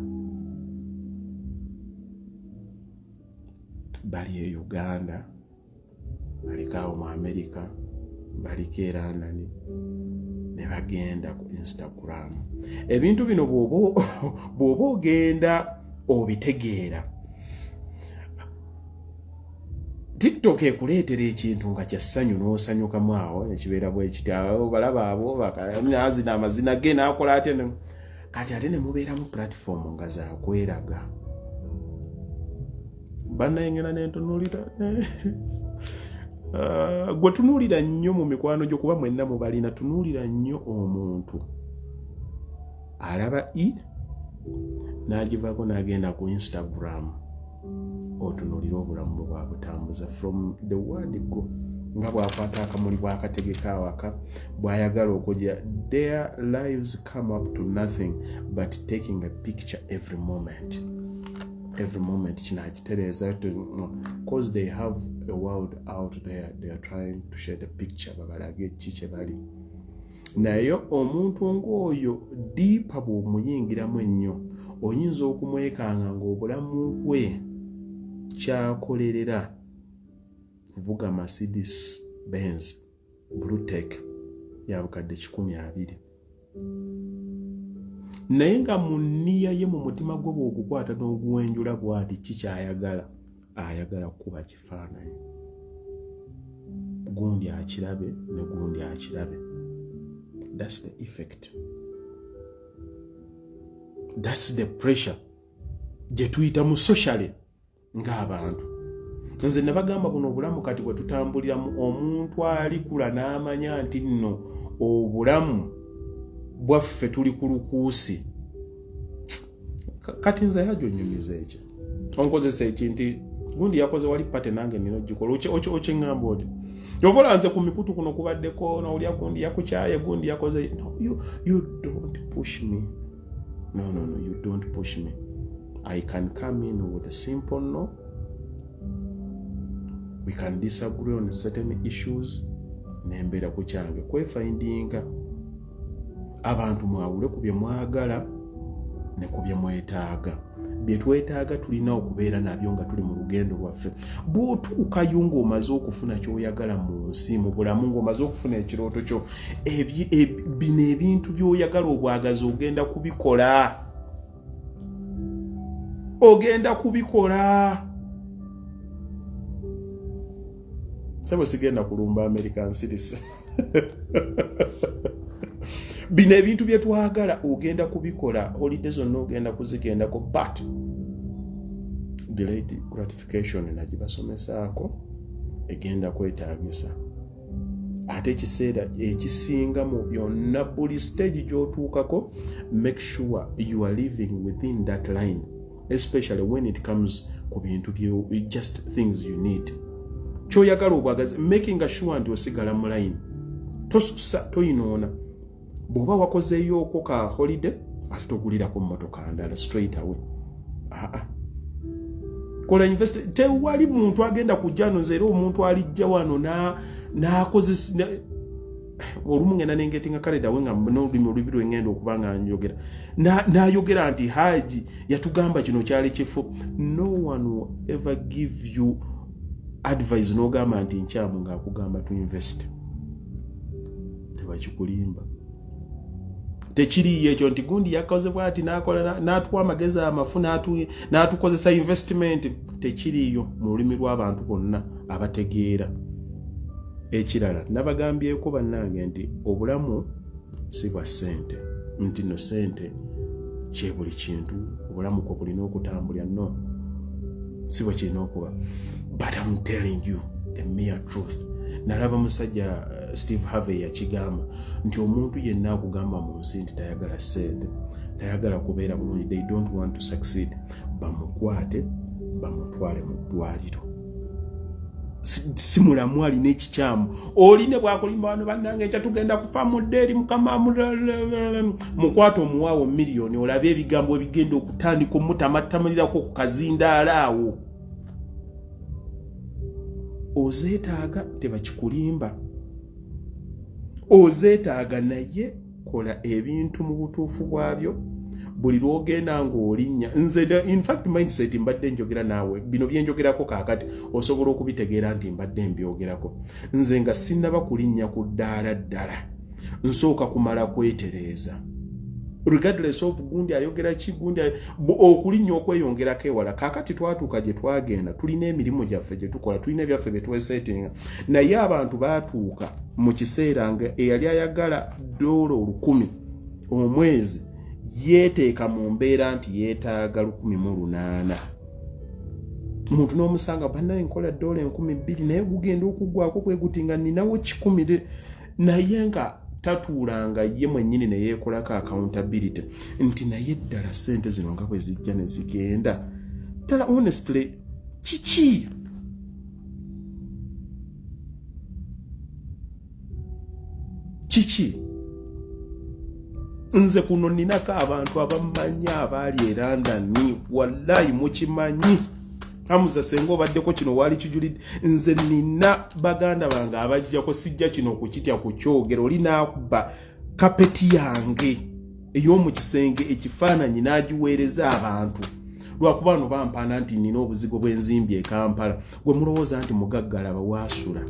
bali e Uganda, baliko awo mu America, baliko e London, ne bagenda ku Instagram. Ebintu bino bw'oba ogenda obitegeera, TikTok ekuleetera ekintu nga kyassanyu n'osanyukamu awo, nekibeera bwekiti awo balaba abo azina amazina ge n'akola atya. Kati ate ne mubeeramu platform nga zakweraga. Bannayengera nentunuulira gwe tunuulira nnyo mu mikwano gyo, kuba mwenna mubalina. Tunuulira nnyo omuntu alaba e n'agivaako n'agenda ku Instagram, otunuulire obulamu bwe bwabutambuza from the word go, nga bw'akwata akamuli, bw'akategeka awaka, bw'ayagala okujja. Their lives come up to nothing but taking a picture every moment, every moment. Kino akitereeza cause they have a world out there they are trying to share the picture, babalage ki kye bali. Naye omuntu ng'oyo deeper bw'omuyingiramu ennyo, oyinza okumwekanga ng'obulamu bwe kyakolerera kuvuga Mercedes Benz Bluetec ya bukadde 120, naye nga mu nniya ye, mu mutima gwe, bw'ogukwata n'oguwenjula bw'ati, ki kyayagala? Ayagala kukuba kifaananyi gundi akirabe ne gundi akirabe. That's the effect. That's the pressure gye tuyitamu socially ng'abantu. Nze nabagamba buno obulamu kati bwe tutambuliramu, omuntu alikula n'amanya nti nno obulamu bwaffe tuli ku lukuusi. Kati nze yajo nyumiza ekyo, onkozesa eki nti gundi yakoze wali party, nange nina ogikola. Okyeŋŋamba oti ovola nze ku mikutu kuno kubaddeko nowulya gundi yakukyaye, gundi yakoze. No, you don't push me. No, no, no, you don't push me. I can come in with a simple no. We can disagree on certain issues, nembeera ku kyange kwefindinga. Abantu mwawule ku bye mwagala ne ku bye mwetaaga. Bye twetaaga tulina okubeera nabyo nga tuli mu lugendo lwaffe. Bw'otuukayo ng'omaze okufuna ky'oyagala mu nsi, mu bulamu, ng'omaze okufuna ekirooto kyo, bino ebintu by'oyagala obwagazi ogenda kubikola, ogenda kubikola. Sebo, sigenda kulumba America, nsirise. Bino ebintu bye twagala ogenda kubikola, holiday zonna ogenda kuzigendako, but delayed gratification nagibasomesaako, egenda kwetaagisa. Ate ekiseera ekisinga mu byonna, buli stage gy'otuukako, make sure you are living within that line, especially when it comes ku bintu just things you need, kyoyagala obwagazi, making sure nti osigala mu line, tosusa, toyinoona. Bw'oba wakozeeyooko ka holiday, ate togulirako mmotoka ndala straight away. Aa, kola invest. Tewali muntu agenda kujja no. Nze era omuntu alijja wano n'akozesa olumu ngenda nengetinga kaleda we nga n'olulimi olubi lwengenda okuba nga njogera, n'ayogera nti Haji yatugamba kino kyali kifo. No one will ever give you advice n'ogamba nti nkyamu ng'akugamba to invest. Tebakikulimba, tekiriiyo ekyo nti gundi yakoze bwati n'akola n'atuwa amagezi amafu n'atukozesa investment. Tekiriiyo mu lulimi lw'abantu bonna abategeera. Ekirala nabagambyeko bannange nti obulamu si bwa ssente, nti no ssente kye buli kintu, obulamu kwe bulina okutambulira. No, si bwe kirina okuba. But I'm telling you the mere truth. Nalaba musajja Steve Harvey yakigamba nti omuntu yenna akugamba mu nsi nti tayagala ssente, tayagala kubeera bulungi, they don't want to succeed. Bamukwate bamutwale mu ddwaliro. Si mulamu, alina ekikyamu. Oli ne bwakulimba wano, bannange ekya tugenda kufa mudde eri mukama, mukwate omuwaawo miliyoni, olabe ebigambo ebigenda okutandika omutamattamalirako ku kazindaala awo. Ozeetaaga, tebakikulimba, ozeetaaga, naye kola ebintu mu butuufu bwabyo. Buli lwogenda ng'olinnya, nze in fact mindset mbadde njogera naawe, bino byenjogerako kaakati osobola okubitegeera nti mbadde mbyogerako nze nga sinnaba kulinnya ku ddaala ddala. Nsooka kumala kwetereeza, regardless of gundi ayogera ki, gundi okulinnya okweyongerako ewala. Kaakati twatuuka gye twagenda, tulina emirimu gyaffe gye tukola, tulina ebyaffe bye twesetinga, naye abantu baatuuka mu kiseera nga eyali ayagala $1,000 omwezi yeeteeka mu mbeera nti yeetaaga 1,800. Muntu n'omusanga, bannaye nkola $2,000, naye gugenda okuggwako bwe guti nga ninawo 100, naye nga tatuulanga ye mwennyini ne yeekolako accountability nti naye ddala ssente zino nga bwe zijja ne zigenda, ddala honestly kiki? Kiki? Nze kuno ninako abantu abamanyi abaali e London, wallayi mukimanyi. Hamuza, senga obaddeko kino waali kijulidde. Nze nina baganda bange abajjako, sijja kino okukitya kukyogera. Oli naakuba kapeti yange ey'omu kisenge ekifaananyi n'agiweereza abantu, lwakuba no bampaana nti nina obuzigo bw'enzimbi e Kampala. Gwe mulowooza nti mugaggalaba waasula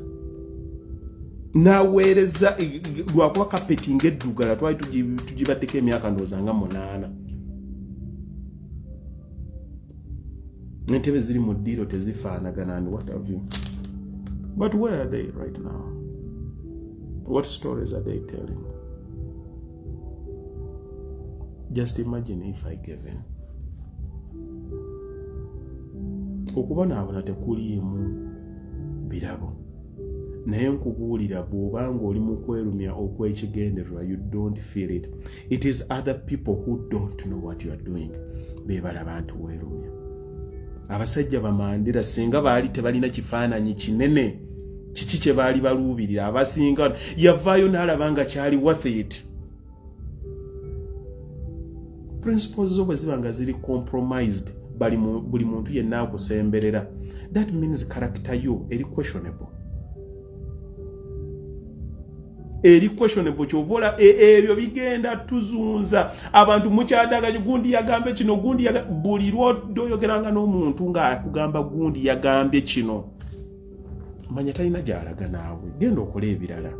naweereza, lwakuba kapeti ng'eddugala twali tugibaddeko emyaka ndowooza nga 8. Entebe ziri mu ddiiro tezifaanagana and what have you. But where are they right now? What stories are they telling? Just imagine if I gave in. Okubonaabona tekuliimu birabo, naye nkubuulira, bw'oba ng'oli mu kwerumya okw'ekigendererwa, you don't feel it. It is other people who don't know what you are doing be balaba nti weerumya. Abasajja bamandira singa baali tebalina kifaananyi kinene kiki kye baali baluubirira, abasinga yavaayo n'alaba nga kyali worth it. Principles zo bwe ziba nga ziri compromised, buli muntu yenna akusemberera, that means character yo eri questionable, eri questionable. Kyova ola ebyo bigenda tuzunza abantu mukyadaganya, gundi yagambye kino, gundi buli lwodde oyogeranga n'omuntu ng'akugamba gundi yagambye kino, manya talina gy'alaga naawe. Genda okole ebirala,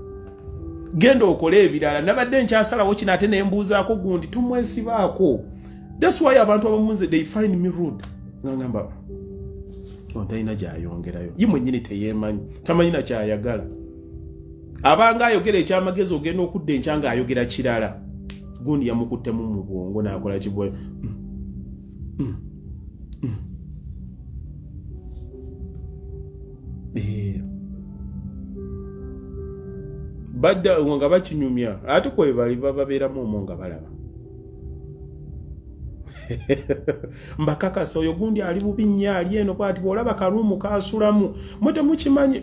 genda okole ebirala. Nabadde nkyasalawo kino ate nembuuzaako gundi, tumwesibaako. That's why abantu abamu nze they find me rude, ngamba ono talina gyayongerayo, ye mwennyini teyeemanyi, tamanyi nakyayagala. Abanga ayogera ekyamagezi, ogenda okudda enkya ng'ayogera kirala. Gundi yamukuttemu mu bwongo n'akola kibwe. Badda nga bakinyumya, ate kwe bali babeeramu omwo nga balaba. Mbakakasa, oyo gundi ali bubi nnyo, ali eno bwati. Bw'olaba karuumu kasulamu, mwe temukimanyi.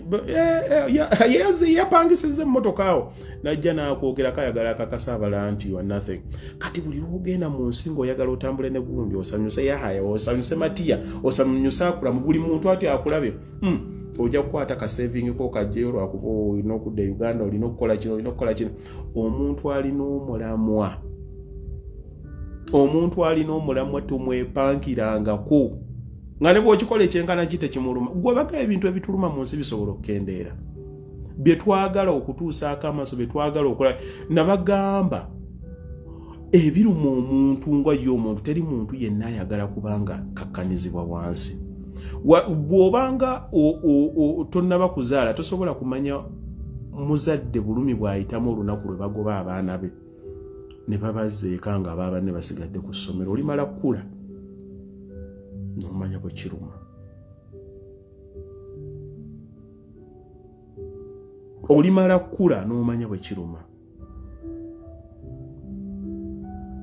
Yapangisizza emmotoka awo, najja n'akwogera kayagala akakasa abalala nti you are nothing. Kati buli lwogenda mu nsi ng'oyagala otambule ne gundi, osanyuse Yahaya, osanyuse Matiya, osanyuse Akulamu, buli muntu ati akulabe, ojja kukwata ka saving ko kajjeyo lwakuba olina okudda e Uganda, olina okukola kino, olina okukola kino. Omuntu alina omulamwa, omuntu alina omulamwa tumwepankirangako, nga ne bw'okikola ekyenkana ki tekimuluma. Gwe baga ebintu ebituluma mu nsi bisobola okukendeera, bye twagala okutuusaako amaaso, bye twagala okola. Nabagamba ebiruma omuntu nga ye omuntu, teri muntu yenna ayagala kubanga kakkanizibwa wansi. Bw'obanga tonnaba kuzaala, tosobola kumanya muzadde bulumi bw'ayitamu olunaku lwe bagoba abaana be ne babazza eka nga abaaba ne basigadde ku ssomero. Olimala kkula n'omanya bwe kiruma. Olimala kkula n'omanya bwe kiruma.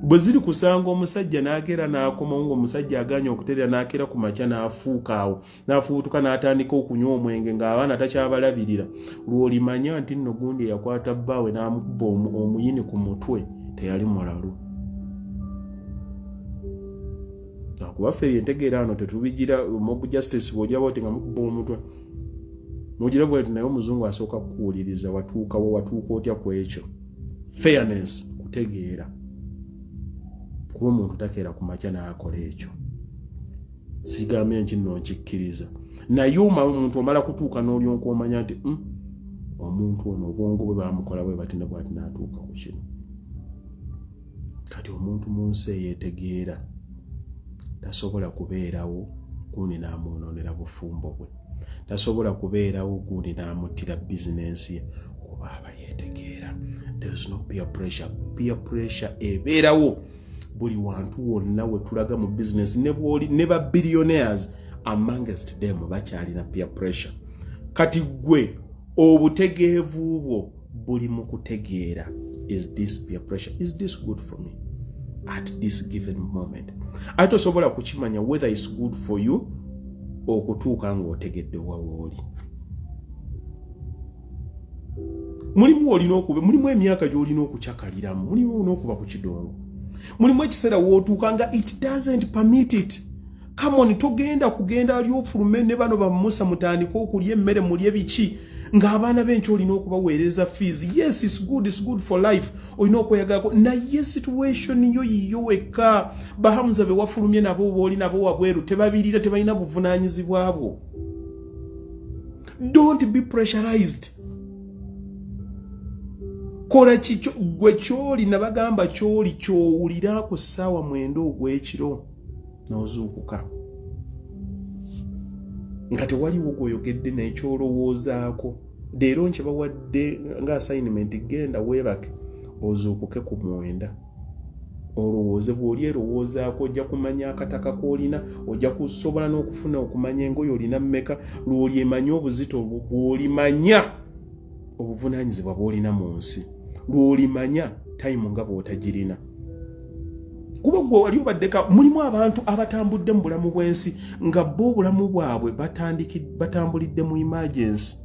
Bwe ziri kusanga omusajja n'akeera n'akomawo, ng'omusajja aganye okuterera, n'akeera ku makya n'afuuka awo n'afubutuka n'atandika okunywa omwenge ng'abaana takyabalabirira, lw'olimanya nti nno gundi eyakwata bbaawe n'amukuba omuyini ku mutwe teyali mulalu. Akuba ffe entegeera ano tetubigira mob justice. Bw'ogira bwoti nga mukuba omutwe, mugira bweti, naye omuzungu asooka kukuwuliriza, watuukawo, watuuka otya ku ekyo? Fairness, kutegeera, kuba omuntu takeera ku makya n'akola ekyo. Sigambye nti nno nkikkiriza, naye omuntu omala kutuuka n'olyonka omanya nti omuntu ono obwongo bwe bamukola bwe bati ne bwati n'atuuka ku kino. Kati omuntu mu nsi eyeetegeera tasobola kubeerawo gundi n'amwonoonera bufumbo bwe, tasobola kubeerawo gundi n'amuttira bizinensi ye, kuba aba yeetegeera. There is no peer pressure. Peer pressure ebeerawo buli wantu wonna we tulaga mu business, ne bwoli ne ba billionaires, amongst them bakyalina peer pressure. Kati gwe obutegeevu bwo buli mu kutegeera, is this peer pressure, is this good for me at this given moment? Ate tosobola kukimanya whether is good for you okutuuka ng'otegedde wa wooli. Mulimu olina okuba, mulimu emyaka gy'olina okukyakaliramu, mulimu n'okuba ku kidongo, mulimu ekiseera wootuuka nga it doesn't permit it. Come on, togenda kugenda ali ofulume ne bano bamusa mutandike okulya emmere, mulye biki, ng'abaana b'enkya olina okubaweereza fees. Yes, it's good, it's good for life, olina okweyagalako, naye situation yo yiyo wekka. Bahamuza be wafulumye nabo, booli nabo wabweru, tebabirira, tebalina buvunaanyizibwa bwo. Don't be pressurized. Kola kikyo gwe kyoli. Nabagamba kyoli kyowulira ku ssaawa 9 ogw'ekiro n'ozuukuka nga tewaliwo gweoyogedde naye, kyolowoozaako leero nkibawadde nga assignment. Genda weebake, ozuukuke ku 9. Olowooze bw'oli erowoozaako, ojja kumanya akataka k'olina, ojja kusobola n'okufuna okumanya engoye olina mmeka, lw'olyemanya obuzito, bw'olimanya obuvunaanyizibwa bw'olina mu nsi, lw'olimanya time nga bw'otagirina. Kuba gwe wali obaddeka, mulimu abantu abatambudde mu bulamu bw'ensi nga bo obulamu bwabwe batambulidde mu emergency.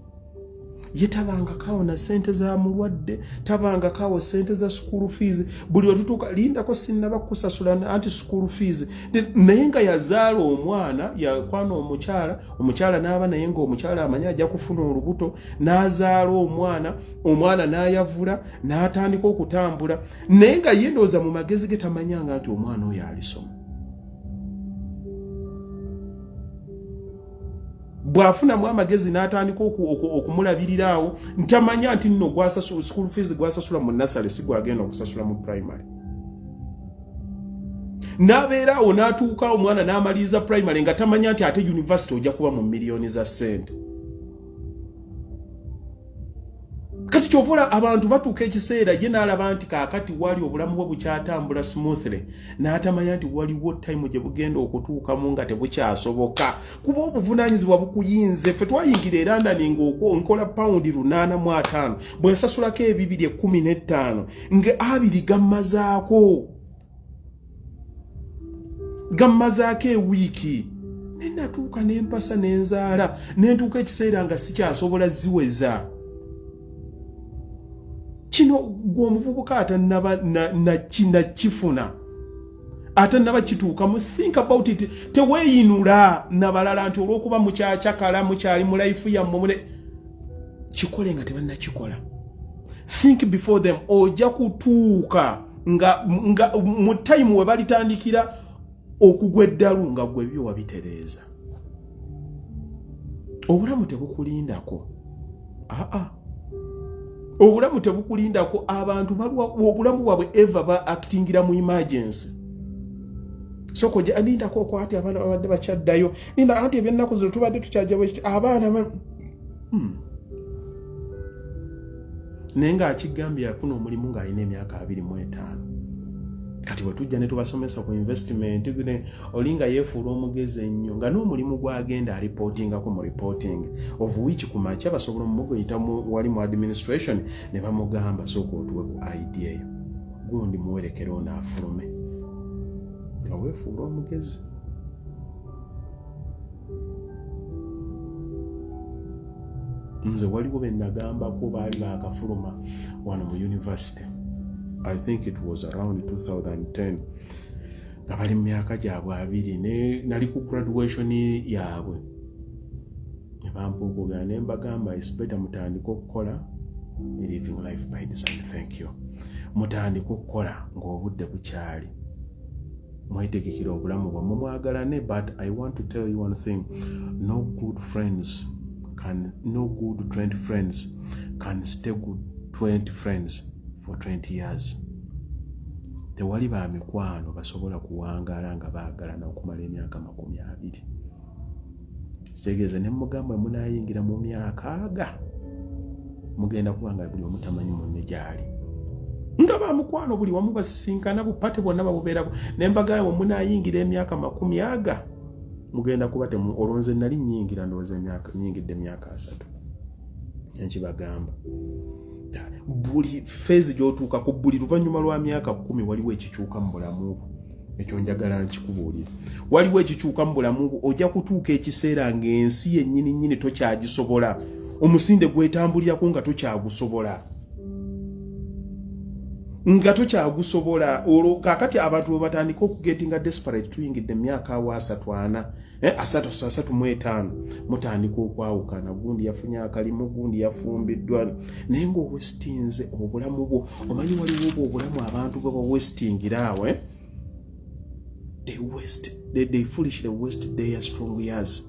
Ye tabangakawo na ssente za mulwadde, tabangakawo ssente za school fees. Buli wetutuuka, lindako, sinnaba kusasula anti school fees. Naye nga yazaala omwana, yakwana omukyala, omukyala n'aba naye nga omukyala amanyi ajja kufuna olubuto, n'azaala omwana, omwana n'ayavula, n'atandika okutambula, naye nga ye ndowooza mu magezi ge tamanyanga nti omwana oyo alisoma. Bw'afunamu amagezi n'atandika okumulabirira awo, ntamanya nti nno school fees gwasasula mu nursery si gwagenda okusasula mu primary. N'abeera awo n'atuuka omwana n'amaliriza primary nga tamanya nti ate university ojja kuba mu miliyoni za ssente. Kati kyovula abantu batuuka ekiseera ye n'alaba nti kaakati wali obulamu bwe bukyatambula smoothly, n'atamanya nti waliwo time gye bugenda okutuukamu nga tebukyasoboka, kuba obuvunaanyizibwa bukuyinze. Ffe twayingira e London ng'nkola £850, bwe nsasulako ebibiri 15, nga 20 gammazaako ewiiki. Nenatuuka nempasa nenzaala, nentuuka ekiseera nga sikyasobola ziweza. Kino gwe omuvubuka atanaba nakifuna, atannaba kituukamu, think about it. Teweeyinula nabalala nti olw'okuba mukyakyakala, mukyali mu life yammwe, mune kikole nga tebannakikola. Think before them. Ojja kutuuka nga mu time we balitandikira okugwa eddalu nga gwe byo wabitereeza. Obulamu tebukulindako. Aa, obulamu tebukulindako. Abantu balwa obulamu bwabwe eva ba actingira mu emergency. Soko lindako okwati abaana babadde bakyaddayo, linda anti ebyennaku zino tubadde tukyajja bwekiti abaana. Naye ng'akigambye yafuna omulimu ng'alina emyaka 25. Kati bwe tujja ne tubasomesa ku investment, oli nga yeefuula omugezi ennyo, nga n'omulimu gwagenda aripootingako mu reporting of which ku makya basobola omuguyita wali mu administration ne bamugamba, "Sooka otuwe ku ID eyo, gundi muwerekere ono afulume," nga weefuula omugezi. Nze waliwo be nagambako baali baakafuluma wano mu university, I think it was around 2010, nga bali mu myaka gyabwe 20. Nali ku graduation yaabwe ne bampa okwogera, ne mbagamba, "It's better mutandike okukola." Living life by design, thank you. Mutandike okukola ng'obudde bukyali, mwetegekera obulamu bwammwe, mwagalane. But I want to tell you one thing: no good friends can, no good 20 friends can stay good 20 friends for 20 years. Tewali bamikwano basobola kuwangaala nga baagalana okumala emyaka 20. Kitegeeza ne mugamba munaayingira mu myaka aga mugenda kuba nga buli omu tamanyi munne gy'ali, nga bamukwano buli wamu basisinkana, bupate bwonna babubeerako. Ne mbagamba, bwe munaayingira emyaka 20 mugenda kuba temu. Olwo nze nali nnyingira, ndowooza emyaka nyingidde emyaka 30. Enkibagamba, buli phase gy'otuukako, buli luvannyuma lwa myaka 10 waliwo ekikyuka mu bulamu bwo. Ekyo njagala nkikubuulire, waliwo ekikyuka mu bulamu bwo. Ojja kutuuka ekiseera ng'ensi yennyini nnyini tokyagisobola, omusinde gwetambulirako nga tokyagusobola, nga tokyagusobola. Olwo kaakati abantu bwe batandika okugetinga desperate, tuyingidde emyaka awo 30, 40, 30, 35, mutandika okwawukana. Gundi yafunye akalimu, gundi yafumbiddwa, naye ng'owestinze obulamu bwo. Omanyi waliwo obwo obulamu abantu bwe bawestingira awo, eh? They waste, they foolishly waste their strong years.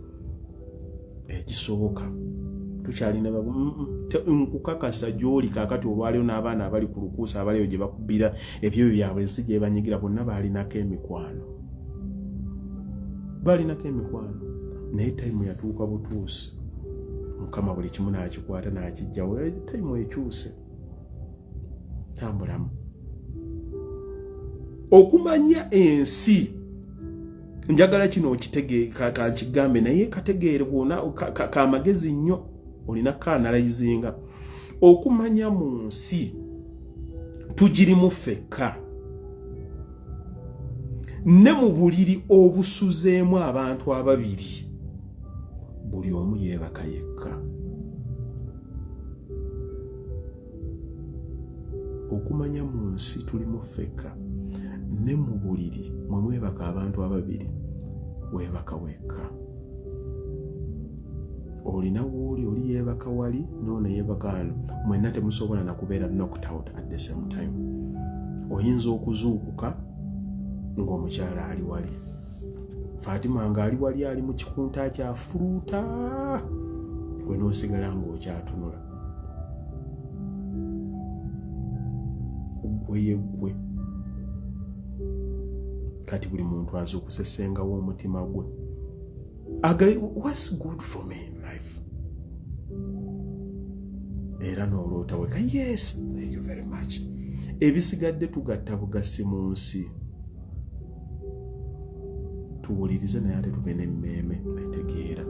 Ekisoboka tukyalina nkukakasa gy'oli kaakati olwaliwo n'abaana abali ku lukuusa, abaliyo gye bakubira ebyoyo byabwe, ensi gye banyigira, bonna baalinako emikwano, baalinako emikwano, naye time yatuuka butuusi, Mukama buli kimu n'akikwata n'akijjawo. Time ekyuse, tambulamu. Okumanya ensi, njagala kino okitegeeka, kankigambe naye kategeere bwona kamagezi nnyo, olina kaanalyzinga. Okumanya mu nsi tugirimu ffekka, ne mu buliri obusuzeemu abantu ababiri, buli omu yeebaka yekka. Okumanya mu nsi tulimu ffekka, ne mu buliri mwe mwebaka abantu ababiri, weebaka wekka. Olina wooli, oli yeebaka wali, noono yeebaka wano, mwenna temusobola nakubeera knocked out at the same time. Oyinza okuzuukuka ng'omukyala ali wali, Fatima ng'ali wali, ali mu kikunta kyafuluuta, gwe n'osigala ng'okyatunula. Gwe yeggwe. Kati buli muntu azuukusesengawo omutima gwe. What's good for me in life? Era n'oloota weka. Yes, thank you very much. Ebisigadde tugatta bugasi mu nsi. Tuwulirize, naye ate tube n'emmeeme etegeera,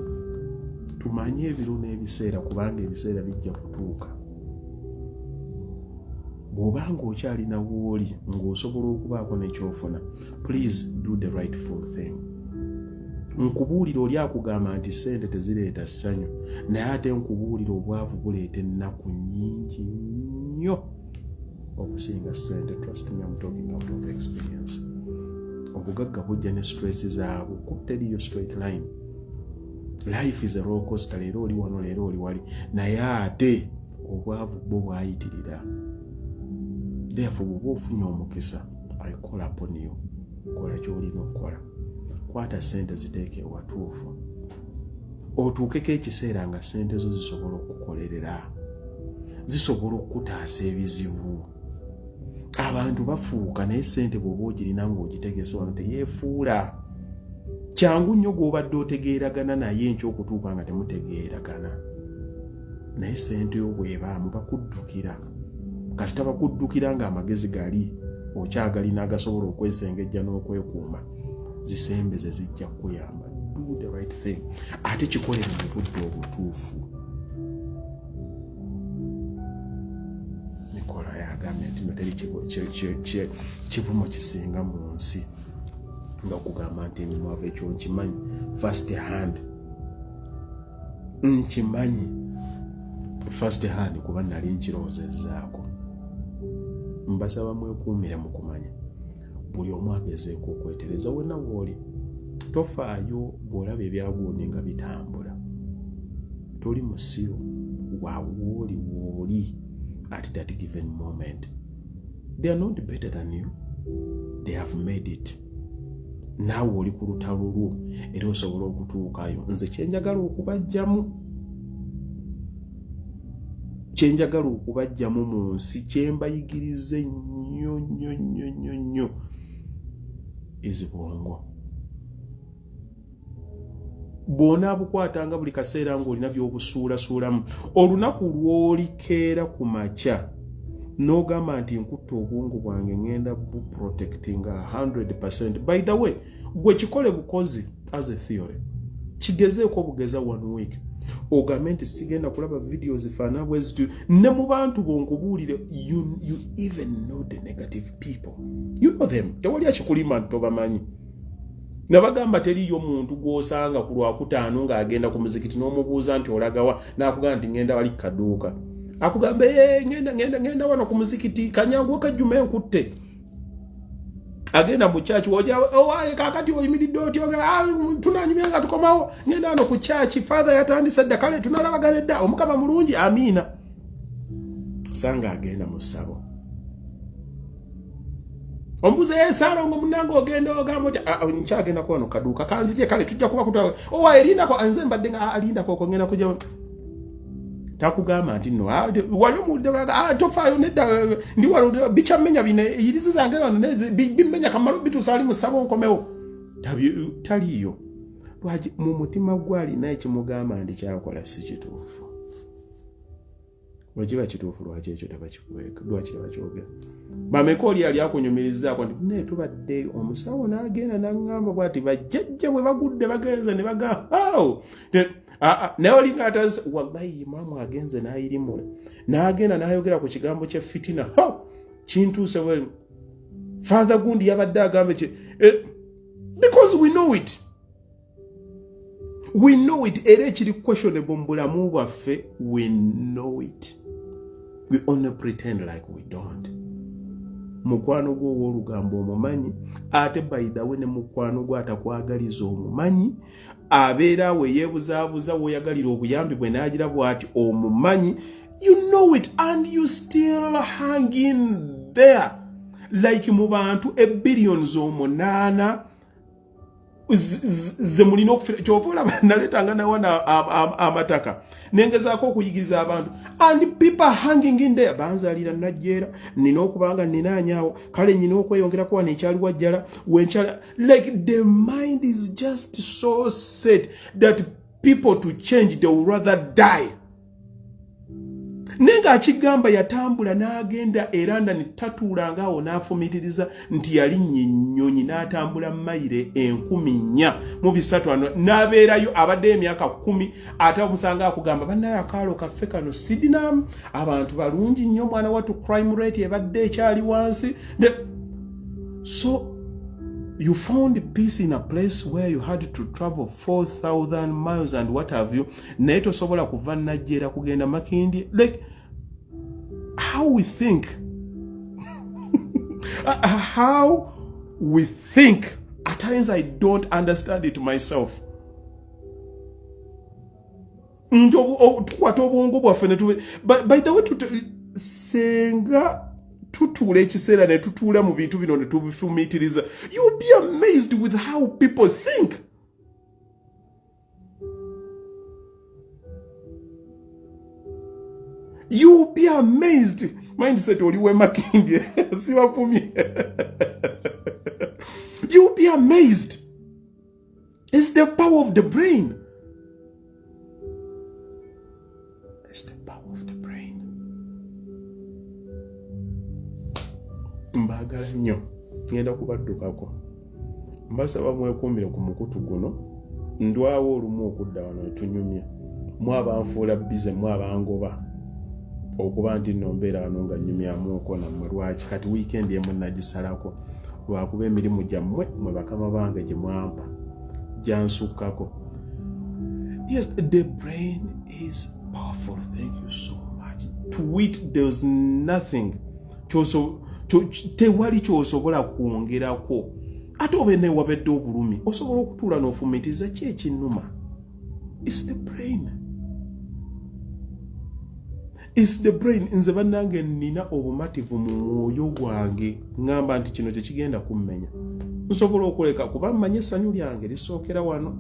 tumanye ebiro n'ebiseera, kubanga ebiseera bijja kutuuka. Bw'obanga okyalina wooli ng'osobola okubaako nekyofuna, please do the rightful thing. Nkubuulira, oli akugamba nti ssente tezireeta ssanyu, naye ate nkubuulira, obwavu buleeta ennaku nnyingi nnyo okusinga ssente. Trust me, I'm talking out of experience. Obugagga bujja ne stress zaabwo. Teriyo straight line. Life is a roller coaster. Leero oli wano, leero oli wali, naye ate obwavu bwo bwayitirira. Therefore, bw'oba ofunye omukisa, I call upon you, kola kyolina okukola. Kwata sente, ziteeke ewatuufu, otuukeko ekiseera nga sente zo zisobola okukukolerera, zisobola okukutaasa ebizibu. Abantu bafuuka, naye sente bw'oba ogirina ng'ogitegese wano, teyeefuula. Kyangu nnyo gw'obadde otegeeragana naye enkya okutuuka nga temutegeeragana, naye sente yo bw'ebaamu, bakuddukira. Kasita bakuddukira ng'amagezi gali okyagalina agasobola okwesengejja n'okwekuuma, zisembeze, zijja kukuyamba. Do the right thing, ate kikolere mu budde obutuufu. Nikola yagambye nti no, teri kivumo kisinga mu nsi nga okugamba nti ndi mwavu. Ekyo nkimanyi first hand, nkimanyi first hand, kuba nali nkirowoozezaako. Mbasaba mwekuumire mu kumanya. Buli omu agezeeko okwetereza wenna wooli. Tofaayo bw'olaba ebyagundi nga bitambula. Toli musiru. Wawooli wooli at that given moment. They are not better than you, they have made it. Naawe oli ku lutalo lwo era osobola okutuukayo. Nze kyenjagala okubajjamu mu nsi, kyembayigirize nnyo nnyo nnyo nnyo nnyo, is bwongo. Bw'onaabukwatanga buli kaseera ng'olina by'obusuulasuulamu, olunaku lw'olikeera ku makya n'ogamba nti nkutta obwongo bwange, ŋŋenda buprotectinga 100. By the way, gwe kikole bukozi as a theory, kigezeeko obugeza one week, ogambe nti sigenda kulaba video zifaanana bwe zityo. Ne mu bantu bonkubuulire, you even know the negative people, you know them. Tewali akikulima nti tobamanyi. Nabagamba, teriyo muntu gw'osanga ku Lwakutaano ng'agenda ku muzikiti n'omubuuza nti olagawa, n'akugamba nti ŋŋenda wali kaduuka. Akugamba, ngenda, ngenda, ngenda wano ku muzikiti, kanyangu kajjuma enkutte. Agenda mu kyaki, owaye kakati oyimiridde otyo? "Ah, tunanyumya nga tukomawo, ngenda wano ku kyaki, father yatandise dda, kale tunalabagana edda, Omukama mulungi, amiina." Sanga agenda mu ssabo, ombuze, "Esaalongo munange, ogenda?" Ogamba oti, "Ah, nkyagenda kuwano kaduuka kanzije, kale tujja kuba kuta." "Owaye, lindako, nze mbadde nga alindako okwo, ngenda kujja." Takugamba nti no, wali omuwulidde, tofaayo, nedda, ndi wano, bikyamenya bino, eyirizi zange wano bimmenya, kamalo bituusa ali mu ssabo nkomewo. Taliiyo. Lwaki? Mu mutima gwe alina ekimugamba nti kyakola si kituufu. Bwekiba kituufu, lwaki ekyo tebakikweka? Lwaki tebakyogera? Bameka oli yali akunyumirizaako nti naye tubadde omusawo n'agenda n'aŋŋamba bwati, bajjajja bwe bagudde bagenze ne bagamba awo, naye oli ng'atazze. Wallahi, imaamu agenze n'ayirimula n'agenda n'ayogera ku kigambo kya fitina, kintuuse bwe Father gundi yabadde agambe ki, because we know it, we know it. Era ekiri questionable mu bulamu bwaffe, we know it, we only pretend like we don't. Mukwano gwo ow'olugambo omumanyi, ate by the way ne mukwano gwo atakwagaliza omumanyi, abeera awo eyeebuzaabuza weoyagalira obuyambi bwe n'agira bw'ati omumanyi. You know it and you still hang in there like mu bantu ebillions 8 ze mulina okufira. Kyova olaba naleetanga nawana amataka nengezaako okuyigiriza abantu, and people hanging in there. Banzaalira Najjeera, nina okuba nga ninaanyaawo, kale nyina okweyongerako wano ekyali wajjala wenkyala. Like the mind is just so set that people to change, they will rather die. Naye ng'akigamba yatambula n'agenda e London, tatuulanga awo n'afumiitiriza nti yalinnya ennyonyi n'atambula mayiro 4300 ano n'abeerayo, abaddeyo emyaka 10, ate omusanga akugamba, "Bannaye, akaalo kaffe kano Sydenham, abantu balungi nnyo, mwana wattu, crime rate ebadde ekyali wansi." So you found peace in a place where you had to travel 4000 miles and what have you, naye tosobola kuva Najjeera kugenda Makindi. Like how we think, how we think, at times I don't understand it myself, nti tukwata obwongo bwaffe ne by the way, senga tutuula ekiseera ne tutuula mu bintu bino ne tubifumiitiriza, you'll be amazed with how people think. You'll be amazed. Mindset oli wemakindye, sibavumye. You'll be amazed. It's the power of the brain. It's the power of the brain. Mbaagala nnyo, ngenda kubaddukako. Mbasaba mwekuumire ku mukutu guno. Ndwawo olumu okudda wano netunyumya. Mwabanfuula busy, mwabangoba okuba nti nno mbeera wano nga nnyumyamuuko nammwe. Lwaki kati wiikendi emu nagisalako? Lwakuba emirimu gyammwe mwe bakama bange gye mwampa gyansukkako. Yes, the brain is powerful. Thank you so much. To it there's nothing, tewali kyosobola kwongerako. Ate oba newabedde obulumi, osobola okutuula n'ofumiitiriza ki ekinnuma. It's the brain, is the brain. Nze bannange nnina obumativu mu mwoyo gwange, ŋŋamba nti kino tekigenda kummenya, nsobola okuleka kuba mmanyi essanyu lyange lisookera wano.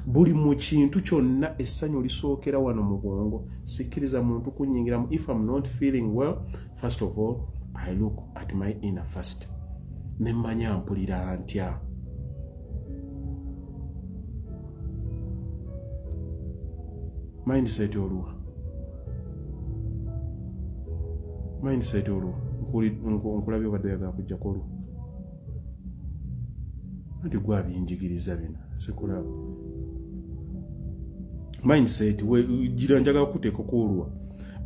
Buli mu kintu kyonna essanyu lisookera wano mu bwongo. Sikkiriza muntu kunnyingiramu. If am not feeling well, first of all I look at my inner first, ne mmanya mpulira ntya. Mindset oluwa, mindset olwo nkulabye obadde oyagala kujjako olwo, anti gwabinjigiriza bino, sikulaba. Mindset gira njagala kuteekako olwa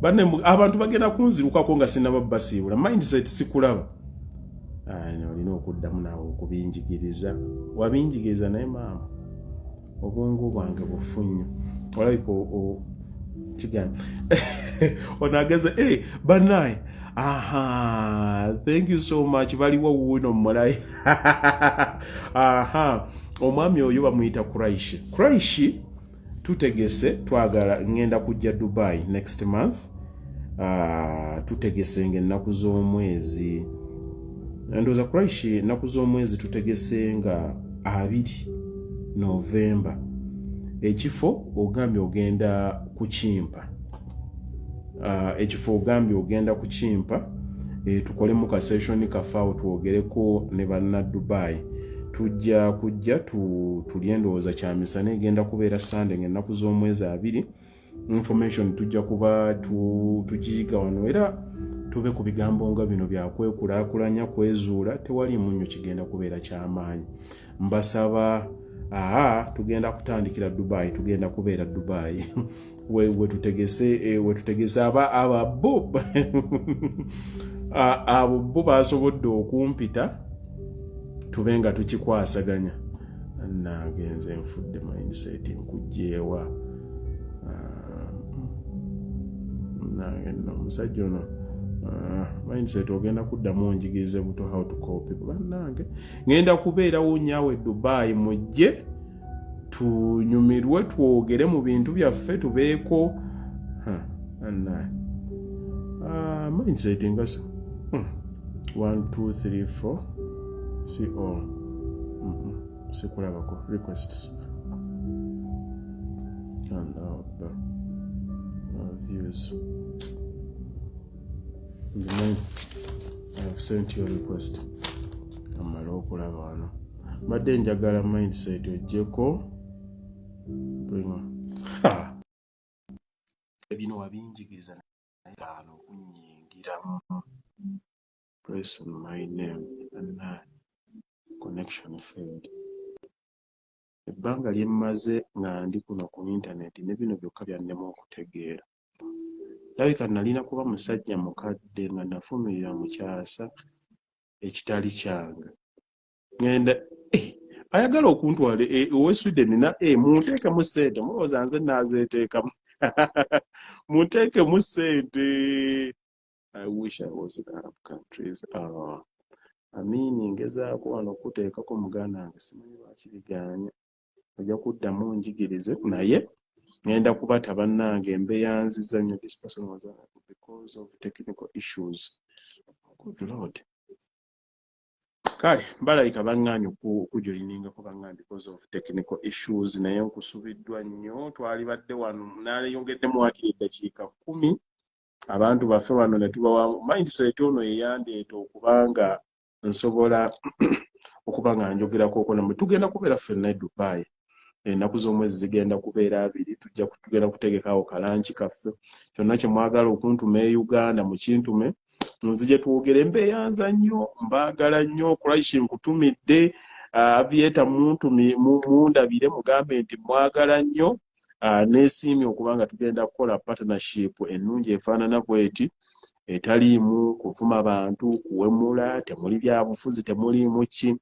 banne. Abantu bagenda kunzirukako nga sinaba basiibula. Mindset sikulaba. Olina okuddamu naawe okubinjigiriza. Wabinjigiriza, naye maama, obwongo bwange bufu nnyo. Olabika kigamba ono ageze. Hey, banaye, aha, thank you so much. Baliwo wuuno mulayi. Aha, omwami oyo bamuyita Kuraishi. Kuraishi, tutegese, twagala ngenda kujja Dubai next month. Tutegese nga ennaku z'omwezi, ndowooza Kuraishi, ennaku z'omwezi tutegese nga 2 Novemba. Ekifo ogambye ogenda kukimpa, ekifo ogambye ogenda kukimpa, tukolemu ka session kafaawo, twogereko ne banna Dubai. Tujja kujja tulye, ndowooza kyamisana, egenda kubeera Sande nga ennaku z'omwezi 2. Information tujja kuba tugiyiga wano, era tube ku bigambo nga bino byakwekulaakulanya, kwezuula. Tewaliimu nnyo kigenda kubeera kyamaanyi. Mbasaba, aa, tugenda kutandikira Dubai, tugenda kubeera Dubai wetutegese. Aba bo abo bo basobodde okumpita, tube nga tukikwasaganya. Nange nze nfudde. Mindset nkugjeewa? Nange nno omusajja ono, mindset, ogenda kuddamu onjigirize buto how to call people. Bannange, ŋŋenda kubeerawo nyaawe e Dubai. Mujje tunyumirwe, twogere mu bintu byaffe, tubeeko. Mindset nga 1 2 3 4 co sikulabako requests and views. The I have sent you a request. Amala okulaba wano, mbadde njagala mindset ojjeko. Bino wabinjigiriza, naye gaana okunyingiramu. Press on my name and connection failed. Ebbanga lye mmaze nga ndi kuno ku intaneti, ne bino byokka byannema okutegeera. Labika nalina kuba musajja mukadde nga nafumirira mu kyasa ekitali kyange. Ŋŋenda ayagala okuntwala owe Sweden na munteekemu ssente. Mulowooza nze naazeeteekamu? Munteekemu ssente. I wish I was in Arab countries. Amini, ngezaako wano okuteekako muganda wange, simanyi lwaki bigaanye. Ojja kuddamu njigirize, naye ŋŋenda kubata. Bannange, mbeyanziza nnyo. This person was because of technical issues. Good Lord. Kale balayika baŋŋaanye okujoyiningako, baŋŋaanye because of technical issues, naye nkusubiddwa nnyo. Twalibadde wano naleyongeddemu waakiri eddakiika 10, abantu baffe wano ne tubawa mindset. Ono yeyandeeta okubanga nsobola okuba nga njogerako okwo namwe. Tugenda kubeera ffenna e Dubai, ennaku z'omwezi zigenda kubeera 20. Tujja tugenda kutegekawo ka lunch kaffe. Kyonna kye mwagala okuntuma e Uganda, mukintume, nzije twogere. Mbeeyanza nnyo, mbaagala nnyo. Kuraishi, nkutumidde. Avieta, mundabire, mugambe nti mwagala nnyo. Neesiimye okuba nga tugenda kukola partnership ennungi efaanana bweti, etaliimu kuvuma bantu, kuwemula, temuli byabufuzi, temuliimu ki,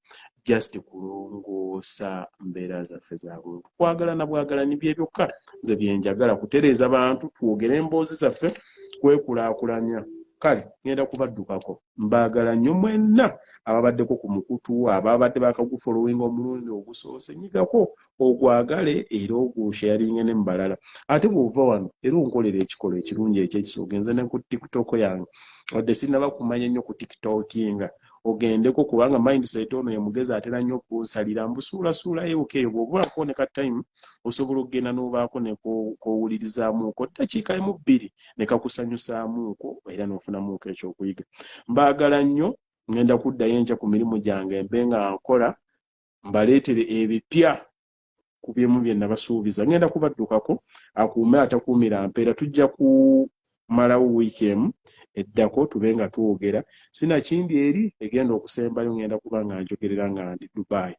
just kulongoosa mbeera zaffe za buntu, kwagalana bwagalani. Bye byokka nze byenjagala, kutereeza bantu, twogere emboozi zaffe, kwekulaakulanya. Kale ngenda kubaddukako. Mbaagala nnyo mwenna ababaddeko ku mukutu, ababadde bakagufollowinga omulundi ogusoose. Nyigako ogwagale era ogusharinge ne mubalala. Ate bw'ova wano era onkolera ekikolwa ekirungi ekyekisa, ogenze ne ku TikTok yange, wadde sinnaba kumanya nnyo ku TikTokinga, ogendeko, kubanga mindset ono ye mugezi, atera nnyo okunsalira mbusuulasuulayo eyo. Bw'obaako ne ka time, osobola okugenda n'obaako ne kowulirizaamuuko ddakiika emu bbiri, ne kakusanyusaamuuko era n'ofunamuuko ekyokuyiga. Mbaagala nnyo. Ngenda kuddayo enkya ku mirimu gyange, mbe nga nkola, mbaleetere ebipya ku byemu bye nabasuubiza. Ngenda kubaddukako. Akuume atakuumira mpeera. Tujja kumalawo wiiki emu eddako tube nga twogera, sinakindi eri egenda okusembayo. Ngenda kuba nga njogerera nga ndi Dubai.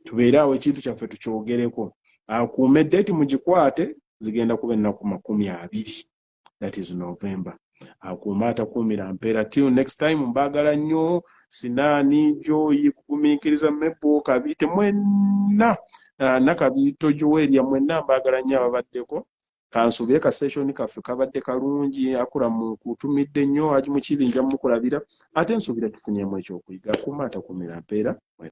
Tubeere awo, ekintu kyaffe tukyogereko. Akuume date mugikwate, zigenda kuba ennaku 20, that is November. Akuuma atakuumira mpeera. Till next time, mbaagala nnyo. Sinaani Joyi, kugumiikiriza, Mebo Kabiite, mwenna, Nakabiito Joweria, mwenna mbaagala nnyo ababaddeko. Kansubire ka session kaffe kabadde kalungi. Akula mu kutumidde nnyo, Haji Mukibi, nja mukulabira. Ate nsuubira tufunyemu ekyokuyiga. Akuuma atakuumira mpeera.